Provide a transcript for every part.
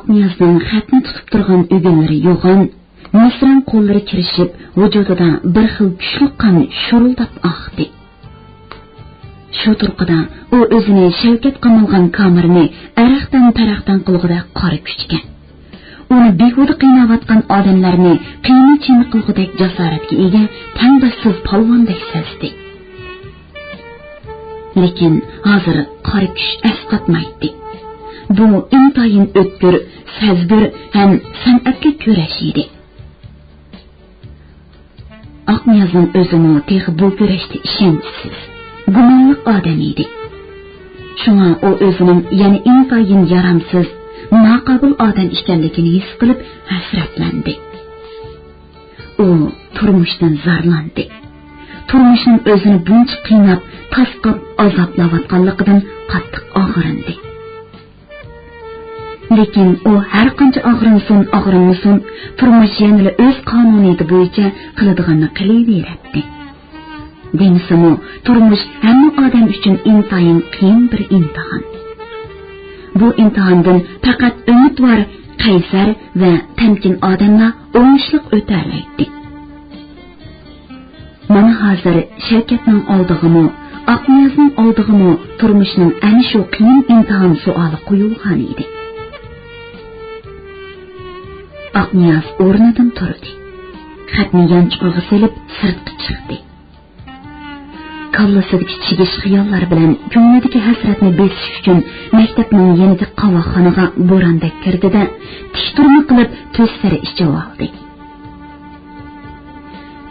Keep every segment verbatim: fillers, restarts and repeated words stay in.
نىيازنىڭ خەتنى تۇتۇپ تۇرغان ئۆگۈنلىرى يوغان، مىسران قوللىرى كىرىشىپ، ۋۇجۇدىدا بىر خىل كۈچلۈك قان شۇرۇلداپ ئاقتى. شۇ تۇرقىدا ئۇ ئۆزىنى شەۋكەت قامالغان كامېرنى ئەرەختەن-تەرەختەن قىلغۇدەك قارا كۈچكە، ئۇنى بىھۇدە قىيناۋاتقان ئادەملەرنى قىيما-چىيما قىلغۇدەك جاسارەتكە ئىگە تەڭداشسىز پالۋاندەك سەزدى. لېكىن ھازىر قارا كۈچ ئەسقاتمايتتى. بۇ ئىنتايىن ئۆتكۈر، سەزگۈر ھەم سەنئەتلىك كۈرەش ئىدى. ئاقنىيازنىڭ ئۆزىمۇ تېخى بۇ كۈرەشتە ئىشەنچسىز، گۇمانلىق ئادەم ئىدى. شۇڭا ئۇ ئۆزىنىڭ يەنە ئىنتايىن يارامسىز، ناقابىل ئادەم ئىكەنلىكىنى ھېس قىلىپ ھەسرەتلەندى. ئۇ تۇرمۇشتىن زارلاندى. تۇرمۇشنىڭ ئۆزىنى بۇنچە قىيناپ، تاسقاپ، ئازابلاۋاتقانلىقىدىن قاتتىق ئاغرىندى. لېكىن ئۇ ھەرقانچە ئاغرىنسۇن، ئاغرىنمىسۇن، تۇرمۇش يەنىلا ئۆز قانۇنىيىتى بويىچە قىلىدىغاننى قىلىۋېرەتتى. دېمىسىمۇ، تۇرمۇش ھەممە ئادەم ئۈچۈن ئىنتايىن قىيىن بىر ئىمتىھان. بۇ ئىمتىھاندىن پەقەت ئۈمىدۋار، قەيسەر ۋە تەمكىن ئادەملا ئوڭۇشلۇق ئۆتەلەيتتى. مانا ھازىر شەۋكەتنىڭ ئالدىغىمۇ، ئاقنىيازنىڭ ئالدىغىمۇ تۇرمۇشنىڭ ئەنە شۇ قىيىن ئىمتىھان سوئالى قويۇلغان ئىدى. ئاقنىياز ئورنىدىن تۇردى. خەتنى يانچۇقىغا سېلىپ سىرتقا چىقتى. كاللىسىدىكى چىگىش خىياللار بىلەن كۆڭلىدىكى ھەسرەتنى بېسىش ئۈچۈن مەكتەپنىڭ يېنىدىكى قاۋاقخانىغا بوراندەك كىردى-دە، تىك تۇرما قىلىپ تۈز سەر ئىچىۋالدى.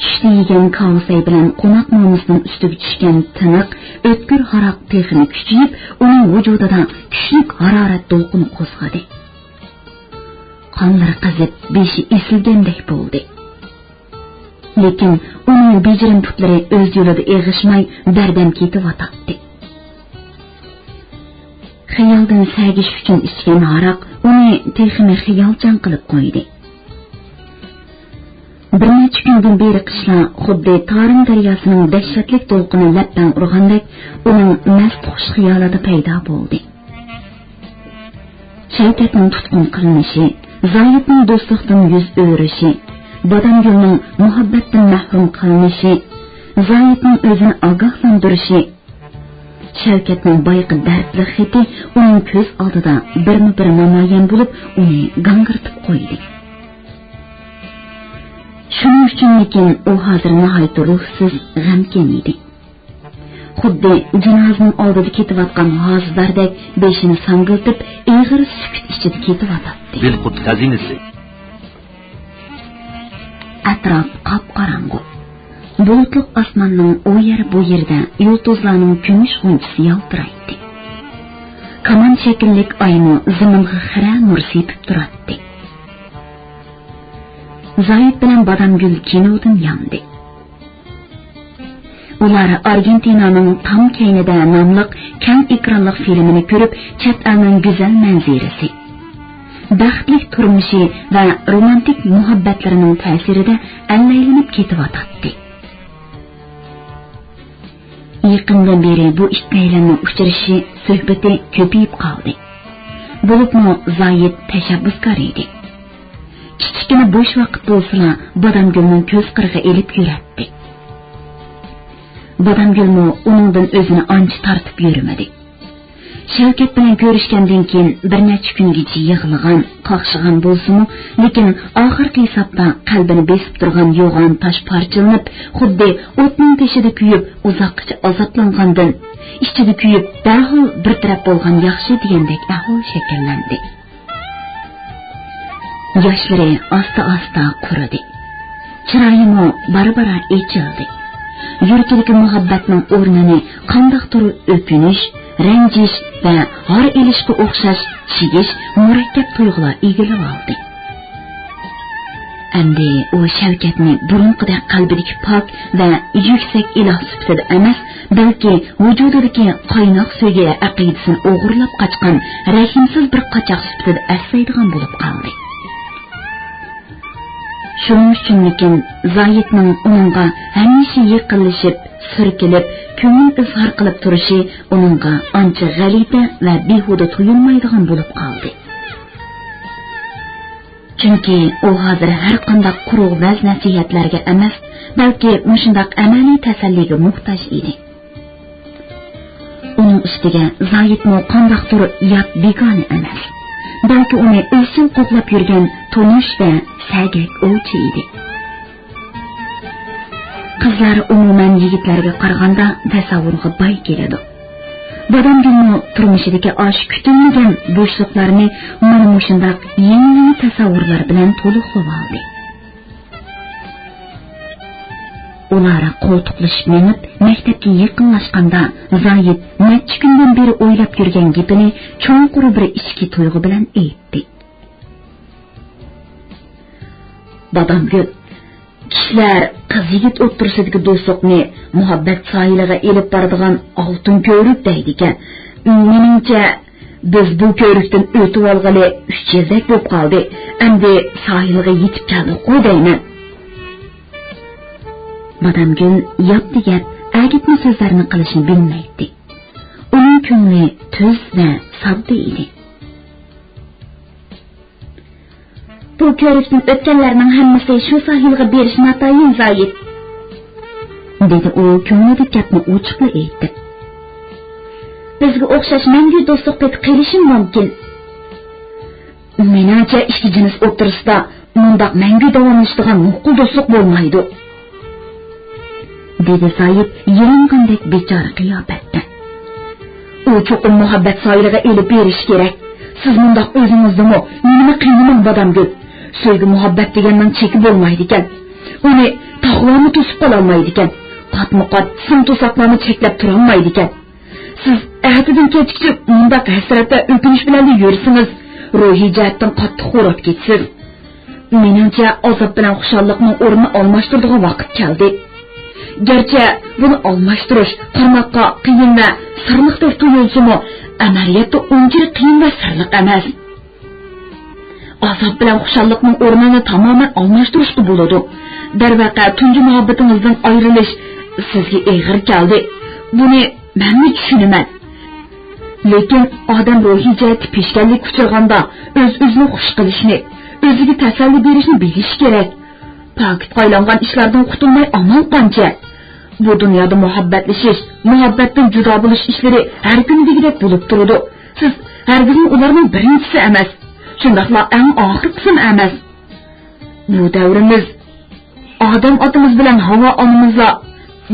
چۈشتە يېگەن كاۋىسەي بىلەن قوناق نومىسىنىڭ ئۈستىگە چۈشكەن تىنىق، ئۆتكۈر ھاراق تېخىمۇ كۈچىيىپ، ئۇنىڭ ۋۇجۇدىدا كۈچلۈك ھارارەت دولقۇنى قوزغىدى. قانلىرى قىزىپ، بېشى ئېسىلگەندەك بولدى. لېكىن ئۇنىڭ بېجىرىم پۇتلىرى ئۆز يولىدا ئېغىشماي، بەردەم كېتىۋاتاتتى. خىيالدىن سەگىش ئۈچۈن ئىچكەن ھاراق ئۇنى تېخىمۇ خىيالچان قىلىپ قويدى. بىر نەچچە كۈندىن بېرى قىشلا خۇددى تارىم دەرياسىنىڭ دەھشەتلىك دولقۇنى لەپپەڭ ئۇرغاندەك ئۇنىڭ مەست ئۇخۇش خىيالىدا پەيدا بولدى. شەۋكەتنىڭ تۇتقۇن قىلىنىشى، زاھىتنىڭ دوستلۇقتىن يۈز ئۆرۈشى، بادامگۈلنىڭ مۇھەببەتتىن مەھرۇم قىلىنىشى، زاھىتنىڭ ئۆزىنى ئاگاھلاندۇرۇشى، شەۋكەتنىڭ بايىقى دەردلىك خېتى ئۇنىڭ كۆز ئالدىدا بىرمۇ بىر نامايان بولۇپ، ئۇنى گاڭگىرىتىپ قويدى. شۇنىڭ ئۈچۈنمىكىن ئۇ ھازىر ناھايىتى روھسىز، غەمكىن ئىدى. خۇددى جىنازىنىڭ ئالدىدا كېتىۋاتقان ھازىداردەك بېشىنى ساڭگىلتىپ، ئېغىر سۈكۈت ئىچىدە كېتىۋاتاتتى. بىلقۇت خەزىنىسى. ئەتراپ قاپقاراڭغۇ. بۇلۇتلۇق ئاسماننىڭ ئۇ يەر بۇ يېرىدە يۇلتۇزلارنىڭ كۈمۈش غۇنچىسى يالتىرايتتى. كامان شەكىللىك ئايمۇ زېمىنغا خىرە نۇر سېپىپ تۇراتتى. زاھىت بىلەن بادامگۈل كىنودىن ياندى. ئۇلار ئارگېنتىنانىڭ تام كەينىدە ناملىق كەڭ ئېكرانلىق فىلىمىنى كۆرۈپ، چەت ئەلنىڭ گۈزەل مەنزىرىسى، بەختلىك تۇرمۇشى ۋە رومانتىك مۇھەببەتلىرىنىڭ تەسىرىدە ئەللەيلىنىپ كېتىۋاتاتتى. يېقىندىن بېرى بۇ ئىككىيلەننىڭ ئۇچرىشىشى، سۆھبىتى كۆپىيىپ قالدى. بولۇپمۇ زاھىت تەشەببۇسكار ئىدى. كىچىككىنە بوش ۋاقىت بولسىلا، بادامگۈلنىڭ كۆز قىرىغا ئېلىپ يۈرەتتى. بادامگۈلمۇ ئۇنىڭدىن ئۆزىنى ئانچە تارتىپ يۈرمىدى. شەۋكەت بىلەن كۆرۈشكەندىن كېيىن بىر نەچچە كۈنگىچە يىغلىغان، قاقشىغان بولسىمۇ، لېكىن ئاخىرقى ھېسابتا قەلبىنى بېسىپ تۇرغان يوغان تاش پارچىلىنىپ، خۇددى ئوتنىڭ تېشىدا كۆيۈپ، ئۇزاققىچە ئازابلانغاندىن، ئىچىدە كۆيۈپ، دەرھال بىر تەرەپ بولغان ياخشى دېگەندەك ئەھۋال شەكىللەندى. ياشلىرى ئاستا-ئاستا قۇرۇدى. چىرايىمۇ بارا-بارا ئېچىلدى. يۈرىكىدىكى مۇھەببەتنىڭ ئورنىنى قانداقتۇر ئۆكۈنۈش، رەنجىش ۋە ھار ئېلىشقا ئوخشاش چىگىش، مۇرەككەپ تۇيغۇلار ئىگىلىۋالدى. ئەمدى ئۇ شەۋكەتنى بۇرۇنقىدەك قەلبىدىكى پاك ۋە يۈكسەك ئىلاھ سۈپىتىدە ئەمەس، بەلكى ۋۇجۇدىدىكى قايناق سۆيگۈ ئەقىدىسىنى ئوغرىلاپ قاچقان رەھىمسىز بىر قاچاق سۈپىتىدە ئەسلەيدىغان بولۇپ قالدى. شۇنىڭ ئۈچۈنمىكىن، زاھىتنىڭ ئۇنىڭغا ھەمىشە يېقىنلىشىپ، سۈركىلىپ، كۆڭۈل ئىزھار قىلىپ تۇرۇشى ئۇنىڭغا ئانچە غەلىتە ۋە بىھۇدە تۇيۇلمايدىغان بولۇپ قالدى. چۈنكى ئۇ ھازىر ھەر قانداق قۇرۇق ۋەز-نەسىھەتلەرگە ئەمەس، بەلكى مۇشۇنداق ئەمەلىي تەسەللىگە موھتاج ئىدى. ئۇنىڭ ئۈستىگە زايىتمۇ قانداقتۇر يات بىگانە ئەمەس. بەلكى ئۇنى ئىزچىل قوغلاپ يۈرگەن تونۇش ۋە سەگەك ئوۋچى ئىدى. قىزلار ئومۇمەن يىگىتلەرگە قارىغاندا تەسەۋۋۇرغا باي كېلىدۇ. بادامگۈلمۇ تۇرمۇشىدىكى ئاشۇ كۈتۈلمىگەن بوشلۇقلارنى مانا مۇشۇنداق يېڭى-يېڭى تەسەۋۋۇرلار بىلەن تولۇقلىۋالدى. ئۇلار قولتۇقلىشىپ مېڭىپ، مەكتەپكە يېقىنلاشقاندا، زايىت نەچچە كۈندىن بېرى ئويلاپ يۈرگەن گېپىنى چوڭقۇر بىر ئىچكى تۇيغۇ بىلەن ئېيتتى. بادامگۈل، كىشىلەر قىز-يىگىت ئوتتۇرىسىدىكى دوستلۇقنى مۇھەببەت ساھىلىغا ئېلىپ بارىدىغان ئالتۇن كۆۋرۈك دەيدىكەن. مېنىڭچە، بىز بۇ كۆۋرۈكتىن ئۆتۈۋالغىلى ئۈچ يىلدەك بولۇپ قالدى. ئەمدى ساھىلغا يېتىپ كەلدۇققۇ دەيمەن. بادامگۈل ياپتى گەپ، ئەگىتمە سۆزلەرنى قىلىشنى بىلمەيتتى. ئۇنىڭ كۆڭلى تۈز ۋە ساددا ئىدى. بۇ كۆۋرۈكتىن ئۆتكەنلەرنىڭ ھەممىسى شۇ ساھىلغا بېرىشى ناتايىن زايىت، دېدى ئۇ كۆڭلىدە گەپنى ئوچۇقلا ئېيتىپ. بىزگە ئوخشاش مەڭگۈ دوستلۇق پېتى قېلىشىمۇ مۇمكىن. مېنىڭچە، ئىككى جىنس ئوتتۇرىسىدا مۇنداق مەڭگۈ داۋاملىشىدىغان مۇقىم دوستلۇق بولمايدۇ، دېدى زايىت يېرىلغاندەك بىچارە قىياپەتتە. ئۇ چوقۇم مۇھەببەت ساھىلىغا ئېلىپ بېرىشى كېرەك. سىز مۇنداق ئۆزىڭىزنىمۇ، مېنىمۇ قىينىماڭ، بادامگۈل. سۆيگۈ مۇھەببەت دېگەننىڭ چېكى بولمايدىكەن. ئۇنى تاغلارمۇ توسۇپ قالالمايدىكەن. قاتمۇ قات سىم توساقلارمۇ چەكلەپ تۇرالمايدىكەن. سىز ئەتىدىن كەچكىچە مۇنداق ھەسرەت ۋە ئۆكۈنۈش بىلەنلا يۈرسىڭىز، روھىي جەھەتتىن قاتتىق خوراپ كېتىسىز. مېنىڭچە، ئازاب بىلەن خۇشاللىقنىڭ ئورنىنى ئالماشتۇرىدىغان ۋاقىت كەلدى. گەرچە بۇنى ئالماشتۇرۇش قارىماققا قىيىن ۋە سىرلىقتەك تۇيۇلسىمۇ، ئەمەلىيەتتە ئۇنچىلىك قىيىن ۋە سىرلىق ئەمەس. ئازاب بىلەن خۇشاللىقنىڭ ئورنىنى تامامەن ئالماشتۇرۇشقا بولىدۇ. دەرۋەقە، تۇنجى مۇھەببىتىڭىزدىن ئايرىلىش سىزگە ئېغىر كەلدى. بۇنى مەنمۇ چۈشىنىمەن. لېكىن ئادەم روھىي جەھەتتە پېشكەللىككە ئۇچرىغاندا، ئۆز-ئۆزىنى خۇش قىلىشنى، ئۆزىگە تەسەللى بېرىشنى بىلىشى كېرەك. پاكىتقا ئايلانغان ئىشلاردىن قۇتۇلماي ئامال قانچە؟ بۇ دۇنيادا مۇھەببەتلىشىش، مۇھەببەتتىن جۇدا بولۇش ئىشلىرى ھەر كۈنى دېگۈدەك بولۇپ تۇرىدۇ. سىز ھەرگىزمۇ ئۇلارنىڭ بىرىنچىسى ئەمەس، شۇنداقلا ئەڭ ئاخىرقىسىمۇ ئەمەس. بۇ دەۋرىمىز، ئادەم ئاتىمىز بىلەن ھاۋا ئانىمىزلا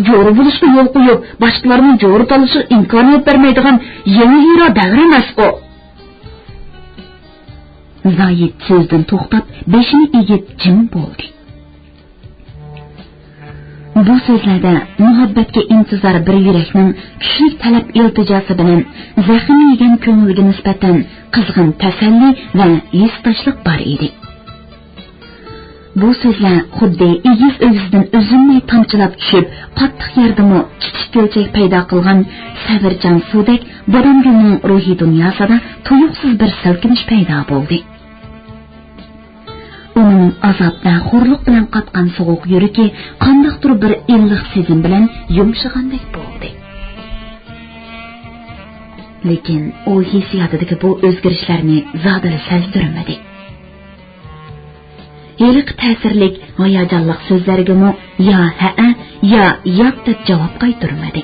جورا بولۇشقا يول قويۇپ، باشقىلارنىڭ جورا تالىشىغا ئىمكانىيەت بەرمەيدىغان يېڭى ئېرا دەۋرى ئەمەسقۇ؟ زايىت سۆزىدىن توختاپ، بېشىنى ئېگىپ جىم بولدى. بۇ سۆزلەردە مۇھەببەتكە ئىنتىزار بىر يۈرەكنىڭ كۈچلۈك تەلەپ ئىلتىجاسى بىلەن زەخىم يېگەن كۆڭۈلگە نىسبەتەن قىزغىن تەسەللى ۋە ھېسداشلىق بار ئىدى. بۇ سۆزلەر خۇددى ئېگىز ئۆگزىدىن ئۈزۈلمەي تامچىلاپ چۈشۈپ، قاتتىق يەردىمۇ كىچىك گۈلچەك پەيدا قىلغان سەۋرچان سۇدەك بادامگۈلنىڭ روھىي دۇنياسىدا تۇيۇقسىز بىر سىلكىنىش پەيدا بولدى. ئۇنىڭ ئازاب ۋە خورلۇق بىلەن قاتقان سوغۇق يۈرىكى قانداقتۇر بىر ئىللىق سېزىم بىلەن يۇمشىغاندەك بولدى. لېكىن ئۇ ھېسسىياتىدىكى بۇ ئۆزگىرىشلەرنى زادىلا سەزدۈرمىدى. ھېلىقى تەسىرلىك، ھاياجانلىق سۆزلەرگىمۇ يا ھەئە، يا ياق دەپ جاۋاب قايتۇرمىدى.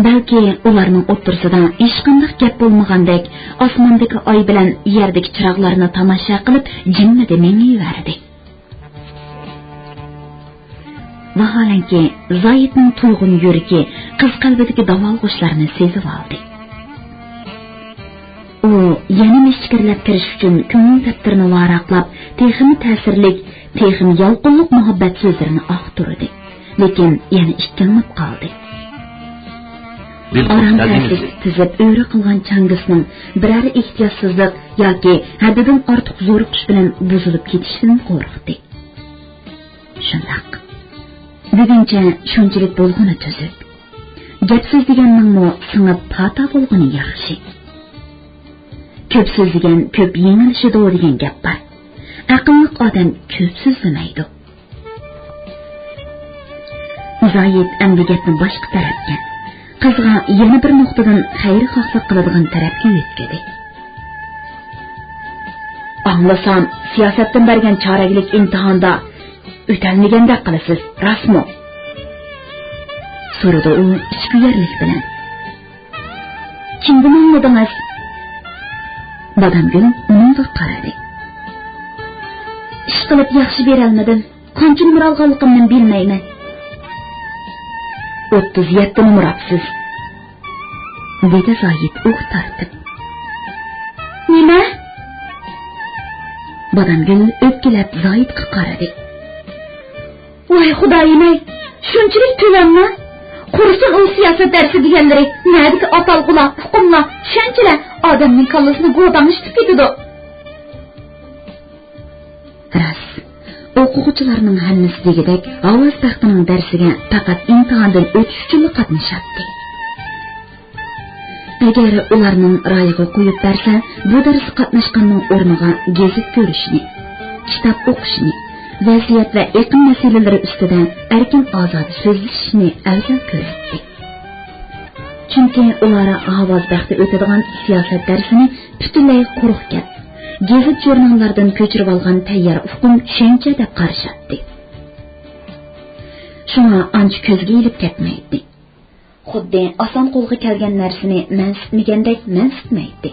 بەلكى ئۇلارنىڭ ئوتتۇرىسىدا ھېچقانداق گەپ بولمىغاندەك، ئاسماندىكى ئاي بىلەن يەردىكى چىراغلارنى تاماشا قىلىپ، جىممىدە مېڭىۋەردى. ۋاھالەنكى، زايىتنىڭ تۇيغۇن يۈرىكى قىز قەلبىدىكى داۋالغۇشلارنى سېزىۋالدى. ئۇ يەنە مىشكىرلەپ كىرىش ئۈچۈن كۆڭۈل دەپتىرىنى ۋاراقلاپ، تېخىمۇ تەسىرلىك، تېخىمۇ يالقۇنلۇق مۇھەببەت سۆزلىرىنى ئاختۇردى. لېكىن يەنە ئىككىلىنىپ قالدى. بىلكۇل، ئاران ئەزىز. تەسلىك تىزىپ ئۆرە قىلغان چاڭگىسنىڭ بىرەر ئېھتىياتسىزلىق ياكى ھەددىدىن ئارتۇق زورۇقۇش بىلەن بۇزۇلۇپ كېتىشىدىن قورقتى. شۇنداق. بۈگۈنچە شۇنچىلىك بولغىنى تۈزۈك. گەپ سۆزلىگەننىڭمۇ سىڭىپ پاتا بولغىنى ياخشى. كۆپ سۆزلىگەن كۆپ يېڭىلىشىدۇ دېگەن گەپ بار. ئەقىللىق ئادەم كۆپ سۆزلىمەيدۇ. زايىت ئەمدى گەپنى باشقا تەرەپكە، قىزغا يەنە بىر نۇقتىدىن خەيرخاھلىق قىلىدىغان تەرەپكە يۆتكىدى. ئاڭلىسام، سىياسەتتىن بەرگەن چارەكلىك ئىمتىھاندا ئۆتەلمىگەندەك قىلىسىز، راستمۇ؟ سورىدى ئۇ ئىچكۈيەرلىك بىلەن. كىمدىن ئاڭلىدىڭىز؟ بادامگۈل ئۇنىڭغا قارىدى. ئىشقىلىپ ياخشى بېرەلمىدىم. قانچە نومۇر ئالغانلىقىمنى بىلمەيمەن. ئوتتۇز يەتتە نومۇر ئاپسىز، دېدى زاھىت ئۇھ تارتىپ. نېمە؟ بادامگۈل ئۆپكىلەپ زاھىتقا قارىدى. ۋاي خۇدايىم-ئەي، شۇنچىلىك تۆۋەنما؟ قۇرۇسۇن ئۇ سىياسەت دەرسى دېگەنلىرى، نەدىكى ئاتالغۇلار، ئۇقۇملار، چۈشەنچىلەر ئادەمنىڭ كاللىسىنى گوداڭلىشتۇرۇپ كېتىدۇ. راست، ئوقۇغۇچىلارنىڭ ھەممىسى دېگۈدەك ھاۋاز بەختىنىڭ دەرسىگە پەقەت ئىمتىھاندىن ئۆتۈش ئۈچۈنلا قاتنىشاتتى. ئەگەر ئۇلارنىڭ رايىغا قويۇپ بەرسە، بۇ دەرسكە قاتناشقاننىڭ ئورنىغا گېزىت كۆرۈشنى، كىتاب ئوقۇشنى، ۋەزىيەت ۋە ئېقىم مەسىلىلىرى ئۈستىدە ئەركىن ئازادە سۆزلىشىشنى ئەۋزەل كۆرەتتى. چۈنكى ئۇلار ھاۋاز بەختى ئۆتىدىغان سىياسەت دەرسىنى پۈتۈنلەي قۇرۇق گەپ، گېزىت-ژۇرناللاردىن كۆچۈرۈۋالغان تەييار ئۇقۇم، چۈشەنچە دەپ قارىشاتتى. شۇڭا ئانچە كۆزگە ئىلىپ كەتمەيتتى. خۇددى ئاسان قولغا كەلگەن نەرسىنى مەنسىتمىگەندەك مەنسىتمەيتتى.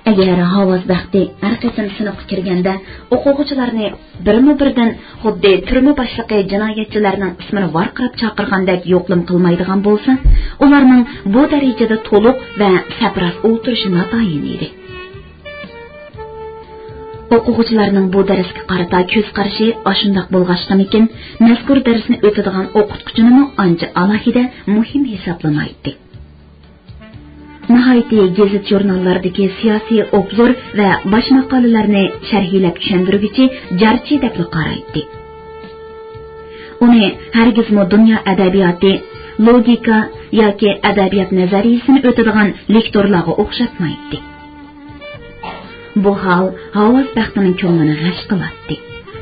ئەگەر ھاۋاز بەختى ھەر قېتىم سىنىپقا كىرگەندە ئوقۇغۇچىلارنى بىرمۇ بىردىن خۇددى تۈرمە باشلىقى جىنايەتچىلەرنىڭ ئىسمىنى ۋارقىراپ چاقىرغاندەك يوقلىما قىلمايدىغان بولسا، ئۇلارنىڭ بۇ دەرىجىدە تولۇق ۋە سەپراست ئولتۇرۇشى ناتايىن ئىدى. ئوقۇغۇچىلارنىڭ بۇ دەرسكە قارىتا كۆز قارىشى ئاشۇنداق بولغاچقىمىكىن، مەزكۇر دەرسنى ئۆتىدىغان ئوقۇتقۇچىنىمۇ ئانچە ئالاھىدە مۇھىم ھېسابلىمايتتى. ناھايىتى گېزىت-ژۇرناللاردىكى سىياسىي ئوبزور ۋە باش ماقالىلەرنى شەرھلەپ چۈشەندۈرگۈچى جارچى دەپلا قارايتتى. ئۇنى ھەرگىزمۇ دۇنيا ئەدەبىياتى، لوگىكا ياكى ئەدەبىيات نەزەرىيىسىنى ئۆتىدىغان لېكتورلارغا ئوخشاتمايتتى. بۇ ھال ھاۋاز بەختىنىڭ كۆڭلىنى غەش قىلاتتى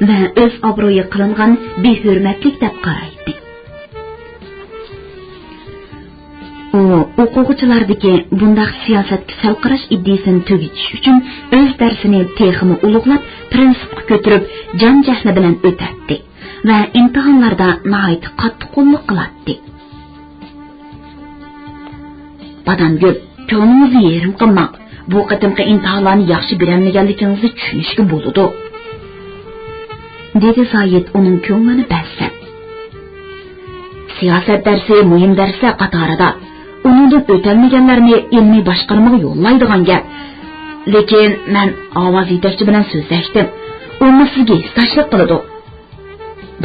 ۋە ئۆز ئابرۇيىغا قىلىنغان بىھۆرمەتلىك دەپ قارايتتى. ئۇ ئوقۇغۇچىلاردىكى بۇنداق سىياسەتكە سەل قاراش ئىدىيىسىنى تۈگىتىش ئۈچۈن ئۆز دەرسىنى تېخىمۇ ئۇلۇغلاپ، پىرىنسىپقا كۆتۈرۈپ، جان-جەھلى بىلەن ئۆتەتتى ۋە ئىمتىھانلاردا ناھايىتى قاتتىق قوللۇق قىلاتتى. بادامگۈل، كۆڭلىڭىزنى يېرىم قىلماڭ. بۇ قېتىمقى ئىمتىھانلارنى ياخشى بېرەلمىگەنلىكىڭىزنى چۈشىنىشكە بولىدۇ، دېدى زاھىت ئۇنىڭ كۆڭلىنى بەزسە. سىياسەت دەرسى مۇھىم دەرسلەر قاتارىدا. ئۇنىڭدىن ئۆتەلمىگەنلەرنى ئىلمىي باشقارمىغا يوللايدىغان گەپ. لېكىن مەن ئاۋاز يېتەكچى بىلەن سۆزلەشتىم. ئۇمۇ سىزگە ھېسداشلىق قىلىدۇ.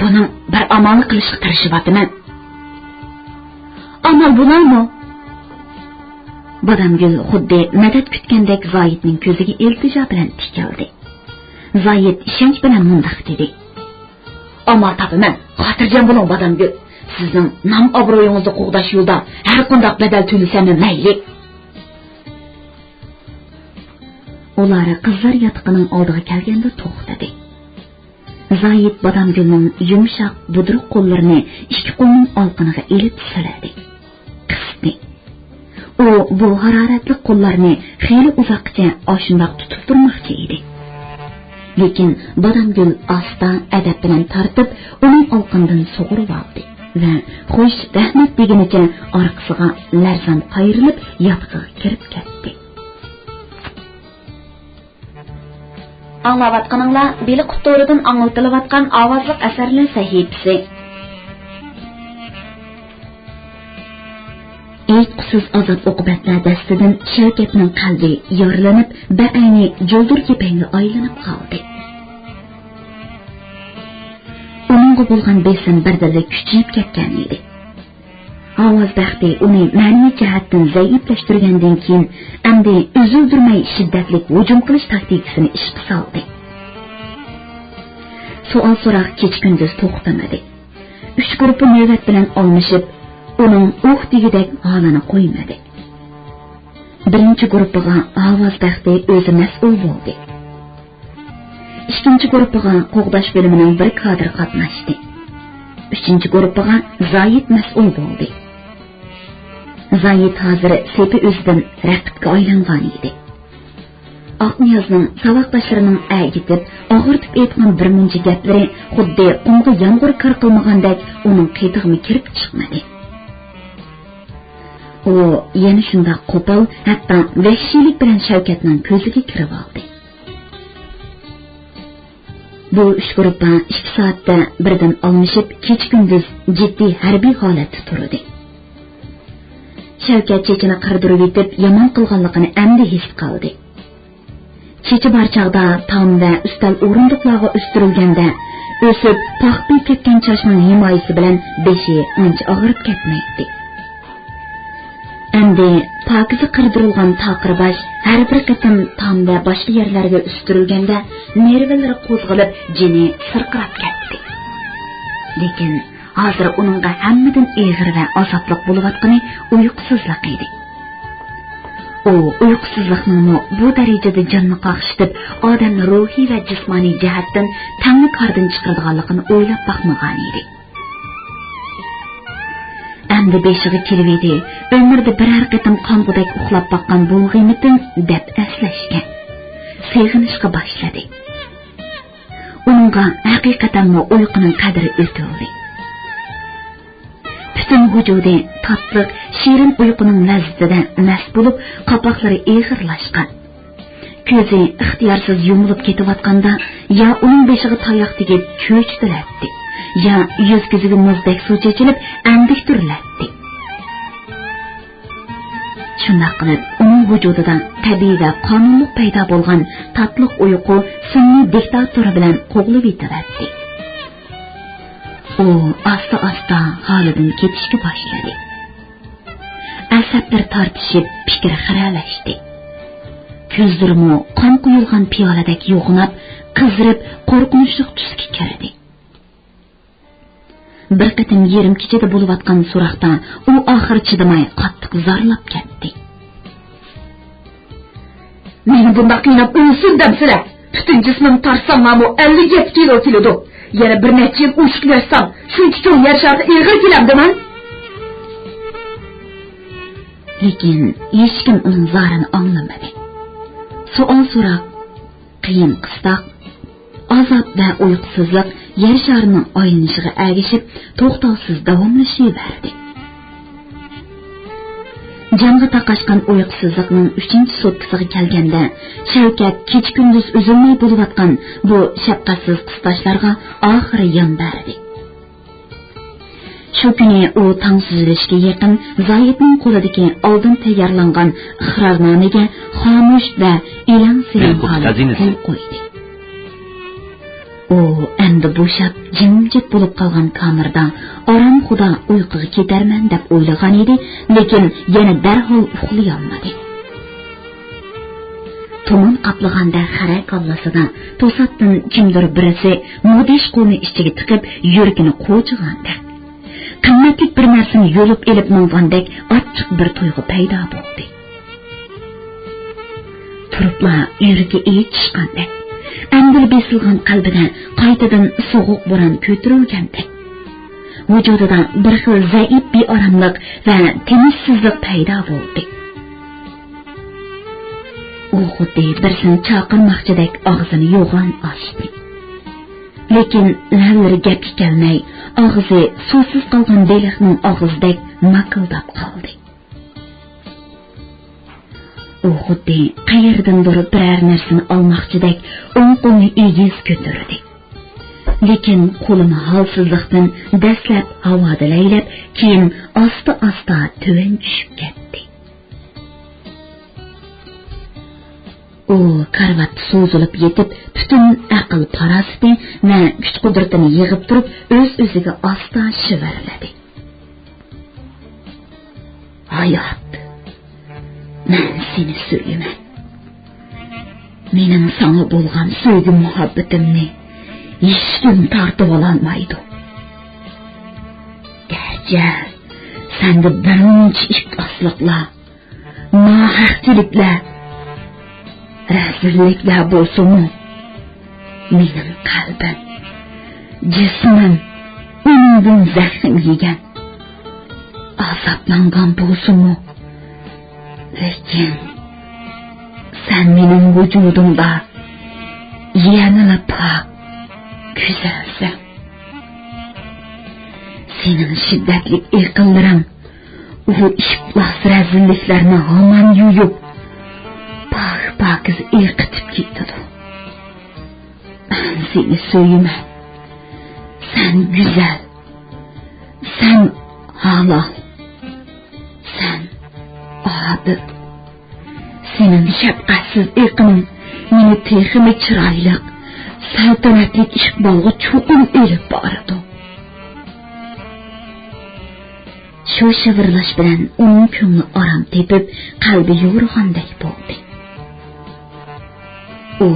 بۇنىڭ بىر ئامالنى قىلىشقا تىرىشىۋاتىمەن. ئامال بولارمۇ؟ بادامگۈل خۇددى مەدەت كۈتكەندەك زاھىتنىڭ كۆزىگە ئىلتىجا بىلەن تىكىلدى. زاھىت ئىشەنچ بىلەن مۇنداق دېدى. ئامال تاپىمەن، خاتىرجەم بولۇڭ، بادامگۈل. سىزنىڭ نام-ئابرۇيىڭىزنى قوغداش يولىدا ھەر قانداق بەدەل تۆلىسەممۇ مەيلى. ئۇلار قىزلار ياتىقىنىڭ ئالدىغا كەلگەندە توختىدى. زاھىت بادامگۈلنىڭ يۇمشاق، بۇدرۇق قوللىرىنى ئىككى قولىنىڭ ئالىقىنىغا ئېلىپ سىلىدى، قىستى. ئۇ بۇ ھارارەتلىك قوللارنى خېلى ئۇزاققىچە ئاشۇنداق تۇتۇپ تۇرماقچى ئىدى. لېكىن بادامگۈل ئاستا، ئەدەپ بىلەن تارتىپ، ئۇنىڭ ئالىقىنىدىن سۇغۇرۇۋالدى ۋە خوش، رەھمەت دېگىنىچە ئارقىسىغا لەرزان قايرىلىپ ياتىقىغا كىرىپ كەتتى. ئاڭلاۋاتقىنىڭلار بېلىق قۇتۇرىدىن ئاڭلىتىلىۋاتقان ئاۋازلىق ئەسەرلەر سەھىپىسى. ئېيتقۇسىز ئازاب-ئوقۇبەتلەر دەستىدىن شەۋكەتنىڭ قەلبى يارىلىنىپ، بەئەينى جۇلدۇر كېپەڭگە ئايلىنىپ قالدى. ئۇنىڭغا بولغان بېسىم بىردىنلا كۈچىيىپ كەتكەن ئىدى. ئاۋاز بەختى ئۇنى مەنىۋى جەھەتتىن زەئىپلەشتۈرگەندىن كېيىن، ئەمدى ئۈزۈلدۈرمەي شىددەتلىك ھۇجۇم قىلىش تاكتىكىسىنى ئىشقا سالدى. سوئال-سوراق كېچە-كۈندۈز توختىمىدى. ئۈچ گۇرۇپپا نۆۋەت بىلەن ئالمىشىپ، ئۇنىڭ ئۇھ دېگۈدەك ھالىنى قويمىدى. بىرىنچى گۇرۇپپىغا ئاۋاز بەختى ئۆزى مەسئۇل بولدى. ئىككىنچى گۇرۇپپىغا قوغداش بۆلۈمىنىڭ بىر كادىرى قاتناشتى. ئۈچىنچى گۇرۇپپىغا زاھىت مەسئۇل بولدى. زاھىت ھازىر سېپى ئۆزىدىن رەقىبكە ئايلانغان ئىدى. ئاقنىيازنىڭ ساۋاقداشلىرىنىڭ ئەگىتىپ، ئاغرىتىپ ئېيتقان بىر مۇنچە گەپلىرى خۇددى قۇمغا يامغۇر كىر قىلمىغاندەك ئۇنىڭ قېتىغىمۇ كىرىپ چىقمىدى. ئۇ يەنە شۇنداق قوپال، ھەتتا ۋەھشىيلىك بىلەن شەۋكەتنىڭ كۆزىگە كىرىۋالدى. بۇ ئۈچ گۇرۇپپا ئىككى سائەتتە بىردىن ئالمىشىپ، كېچە-كۈندۈز جىددىي ھەربىي ھالەتتە تۇردى. شەۋكەت چېچىنى قىردۇرۇۋېتىپ يامان قىلغانلىقىنى ئەمدى ھېس قىلدى. چېچى بار چاغدا تام ۋە ئۈستەل ئورۇندۇقلارغا ئۆستۈرۈلگەندە، ئۆسۈپ پاختا بولۇپ كەتكەن چاچنىڭ ھىمايىسى بىلەن بېشى ئانچە ئاغرىپ كەتمەيتتى. ئەمدى پاكىزە قىردۇرۇلغان تاقىر باش ھەر بىر قېتىم تام ۋە باشقا يەرلەرگە ئۆستۈرۈلگەندە، نېرۋىلىرى قوزغىلىپ، جېنى سىرقىراپ كەتتى. لېكىن ھازىر ئۇنىڭغا ھەممىدىن ئېغىر ۋە ئازابلىق بولۇۋاتقىنى ئۇيقۇسىزلىق ئىدى. ئۇ ئۇيقۇسىزلىقنىڭمۇ بۇ دەرىجىدە جاننى قاقشىتىپ، ئادەمنى روھىي ۋە جىسمانىي جەھەتتىن تەڭلا كاردىن چىقىرىدىغانلىقىنى ئويلاپ باقمىغانىدى. ئەمدى بېشىغا كېلىۋىدى، ئۆمرىدە بىرەر قېتىم قانغۇدەك ئۇخلاپ باققان بۇ غىمىتىم دەپ ئەسلەشكە، سېغىنىشقا باشلىدى. ئۇنىڭغا ھەقىقەتەنمۇ ئۇيقۇنىڭ قەدرى ئۆتۈلدى. پۈتۈن ۋۇجۇدى تاتلىق، شېرىن ئۇيقۇنىڭ لەززىتىدە مەست بولۇپ، قاپاقلىرى ئېغىرلاشقان. كۆزى ئىختىيارسىز يۇمۇلۇپ كېتىۋاتقاندا، يا ئۇنىڭ بېشىغا تاياق تېگىپ چۆچۈتۈلەتتى، يا يۈز-كۆزىگە مۇزدەك سۇ چېچىلىپ ئەندىكتۈرۈلەتتى. شۇنداق قىلىپ، ئۇنىڭ ۋۇجۇدىدا تەبىئىي ۋە قانۇنلۇق پەيدا بولغان تاتلىق ئۇيقۇ سۈنئىي دىكتاتورى بىلەن قوغلىۋېتىلەتتى. ئۇ ئاستا-ئاستا ھالىدىن كېتىشكە باشلىدى. ئەسەبلىرى تارتىشىپ، پىكرى خىرەلەشتى. كۆزلىرىمۇ قان قۇيۇلغان پىيالىدەك يوغىناپ، قىزىرىپ، قورقۇنچلۇق تۈسكە كىردى. بىر قېتىم يېرىم كېچىدە بولۇۋاتقان سوراقتا ئۇ ئاخىرى چىدىماي قاتتىق زارلاپ كەتتى. مېنى بۇنداق قىيناپ ئۆلسۇن دەمسىلە؟ پۈتۈن جىسمىم تارتساملارمۇ ئەللىك يەتتە كىلو كېلىدۇ. يەنە بىر نەچچە يىل ئوشۇق ياشىسام، شۇنچە چوڭ يەر شارىغا ئېغىر كېلەمدىمەن؟ لېكىن ھېچكىم ئۇنىڭ زارىنى ئاڭلىمىدى. سوئال-سوراق، قىيىن-قىستاق، ئازاب ۋە ئۇيقۇسىزلىق يەر شارىنىڭ ئايلىنىشىغا ئەگىشىپ توختاۋسىز داۋاملىشىۋەردى. جانغا تاقاشقان ئۇيقۇسىزلىقنىڭ ئۈچىنچى سۇتكىسىغا كەلگەندە، شەۋكەت كېچە-كۈندۈز ئۈزۈلمەي بولۇۋاتقان بۇ شەپقەتسىز قىستاشلارغا ئاخىرى يان بەردى. شۇ كۈنى ئۇ تاڭ سۈزۈلۈشكە يېقىن زاھىتنىڭ قولىدىكى ئالدىن تەييارلانغان ئىقرارنامىگە خامۇش ۋە ئېلەڭ-سېلەڭ ھالەتتە قول قويدى. ئۇ ئەمدى بوشاپ، جىمجىت بولۇپ قالغان كامېردا ئارامخۇدا ئۇيقۇغا كېتەرمەن دەپ ئويلىغان ئىدى، لېكىن يەنە دەرھال ئۇخلىيالمىدى. تۇمان قاپلىغاندەك خەرە كاللىسىدا توساتتىن كىمدۇر بىرسى مۇدىش قولىنى ئىچىگە تىقىپ، يۈرىكىنى قوچىغاندەك، قىممەتلىك بىر نەرسىنى يۇلۇپ ئېلىپ ماڭغاندەك ئاچچىق بىر تۇيغۇ پەيدا بولدى. تۇرۇپلا يۈرىكى ئېچىشقاندەك، ئەمدىلا بېسىلغان قەلبىدە قايتىدىن سوغۇق بوران كۆتۈرۈلگەندەك، ۋۇجۇدىدا بىر خىل زەئىپ بىئاراملىق ۋە تىنچسىزلىق پەيدا بولدى. ئۇ خۇددى بىرسىنى چاقىرماقچىدەك ئاغزىنى يوغان ئاچتى. لېكىن لەۋلىرى گەپكە كەلمەي، ئاغزى سۇسىز قالغان بېلىقنىڭ ئاغزىدەك ماكىلداپ قالدى. ئۇ خۇددى قەيەردىندۇر بىرەر نەرسىنى ئالماقچىدەك ئوڭ قولىنى ئېگىز كۆتۈردى. لېكىن قولىمۇ ھالسىزلىقتىن دەسلەپ ھاۋادا لەيلەپ، كېيىن ئاستا-ئاستا تۆۋەن چۈشۈپ كەتتى. ئۇ كارىۋاتتا سوزۇلۇپ يېتىپ، پۈتۈن ئەقىل-پاراسىتى ۋە كۈچ-قۇدرىتىنى يىغىپ تۇرۇپ، ئۆز-ئۆزىگە ئاستا شىۋىرلىدى. ھايات، مەن سېنى سۆيىمەن. مېنىڭ ساڭا بولغان سۆيگۈ-مۇھەببىتىمنى ھېچكىم تارتىۋالالمايدۇ. گەرچە سەندە بىرمۇنچە ئىپلاسلىقلار، ناھەقچىلىكلەر، رەزىللىكلەر بولسىمۇ، مېنىڭ قەلبىم، جىسمىم ئۇنىڭدىن زەخىم يېگەن، ئازابلانغان بولسىمۇ، لېكىن سەن مېنىڭ ۋۇجۇدۇمدا يەنىلا پاك، گۈزەلسەن. سېنىڭ شىددەتلىك ئېقىنلىرىڭ ئۇ ئىپلاس رەزىللىكلەرنى ھامان يۇيۇپ، پاك-پاكىز ئېقىتىپ كېتىدۇ. مەن سېنى سۆيىمەن. سەن گۈزەل. سەن ھالال. سەن ئادىل. سېنىڭ شەپقەتسىز ئېقىنىڭ مېنى تېخىمۇ چىرايلىق، سەلتەنەتلىك ئىقبالغا چوقۇم ئېلىپ بارىدۇ. شۇ شىۋىرلاش بىلەن ئۇنىڭ كۆڭلى ئارام تېپىپ، قەلبى يورۇغاندەك بولدى. ئۇ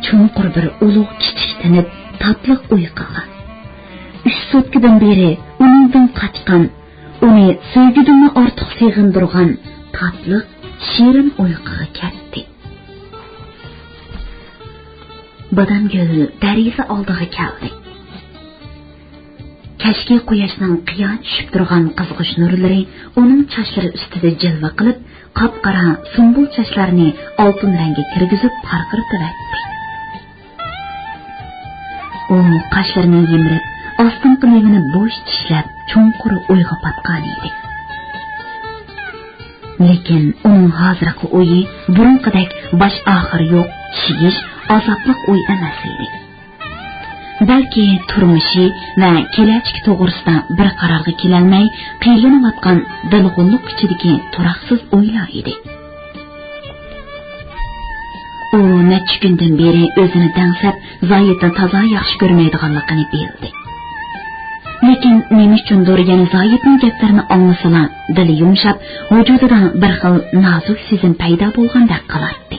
چوڭقۇر بىر ئۇلۇغ كىچىك تىنىپ، تاتلىق ئۇيقۇغا، ئۈچ سۇتكىدىن بېرى ئۇنىڭدىن قاچقان، ئۇنى سۆيگۈدىنمۇ ئارتۇق سېغىندۇرغان تاتلىق، شېرىن ئۇيقۇغا كەتتى. بادامگۈل دېرىزە ئالدىغا كەلدى. كەچكى قۇياشنىڭ قىيا چۈشۈپ تۇرغان قىزغۇچ نۇرلىرى ئۇنىڭ چاچلىرى ئۈستىدە جىلۋە قىلىپ، قاپقارا سۇمبۇل چاچلارنى ئالتۇن رەڭگە كىرگۈزۈپ پارقىرىتىۋەتتى. ئۇ قاشلىرىنى يىمىرىپ، ئاستىنقى لېۋىنى بوش چىشلەپ، چوڭقۇر ئويغا پاتقان ئىدى. لېكىن ئۇنىڭ ھازىرقى ئويى بۇرۇنقىدەك باش ئاخىرى يوق، شىيىش، ئازابلىق ئوي ئەمەس ئىدى. بەلكى تۇرمۇشى ۋە كېلەچىكى توغرىسىدا بىر قارارغا كېلەلمەي قىينىلىۋاتقان دىلغۇنلۇق ئىچىدىكى تۇراقسىز ئويلار ئىدى. ئۇ نەچچە كۈندىن بېرى ئۆزىنى دەڭسەپ، زايىتنى تازا ياخشى كۆرمەيدىغانلىقىنى بىلدى. لېكىن نېمە ئۈچۈندۇر يەنە زايىتنىڭ گەپلىرىنى ئاڭلىسىلا، دىلى يۇمشاپ، ۋۇجۇدىدا بىر خىل نازۇك سېزىم پەيدا بولغاندەك قىلاتتى.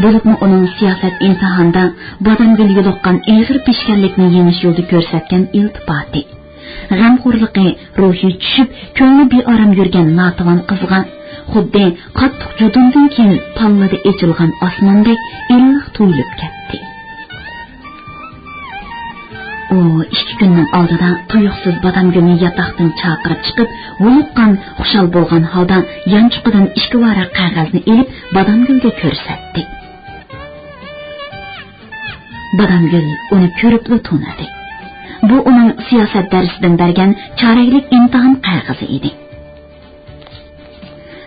بولۇپمۇ ئۇنىڭ سىياسەت ئىمتىھانىدا بادامگۈل يولۇققان ئېغىر پېشكەللىكنى يېڭىش يولىدا كۆرسەتكەن ئىلتىپاتى، غەمخورلۇقى روھى چۈشۈپ، كۆڭلى بىئارام يۈرگەن ناتىۋان قىزغا خۇددى قاتتىق جۇدۇندىن كېيىن پاللىدا ئېچىلغان ئاسماندەك ئىللىق تۇيۇلۇپ كەتتى. ئۇ ئىككى كۈننىڭ ئالدىدا تۇيۇقسىز بادامگۈلنى ياتاقتىن چاقىرىپ چىقىپ، ھۇلۇققان، خۇشال بولغان ھالدا يانچۇقىدىن ئىككى ۋاراق قەغەزنى ئېلىپ، بادامگۈلگە كۆرسەتتى. بادامگۈل ئۇنى كۆرۈپلا تونۇدى. بۇ ئۇنىڭ سىياسەت دەرسىدىن بەرگەن چارەكلىك ئىمتىھان قەغىزى ئىدى.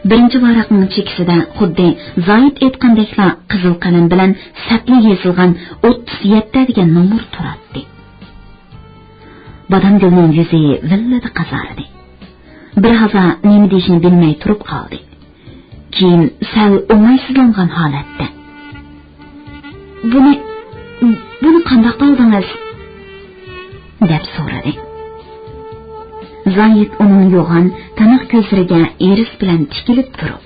بىرىنچى ۋاراقنىڭ چېكىسىدە خۇددى زايىت ئېيتقاندەكلا قىزىل قەلەم بىلەن سەتلا يېزىلغان ئوتتۇز يەتتە دېگەن نومۇر تۇراتتى. بادامگۈلنىڭ يۈزى ۋىللىدە قىزاردى. بىر ھازا نېمە دېيىشنى بىلمەي تۇرۇپ قالدى. كېيىن سەل ئوڭايسىزلانغان ھالەتتە، «بۇنى، بۇنى قانداق ئالدىڭىز؟» دەپ سورىدى. زايىت ئۇنىڭ يوغان، تىنىق كۆزلىرىگە ھېرىس بىلەن تىكىلىپ تۇرۇپ،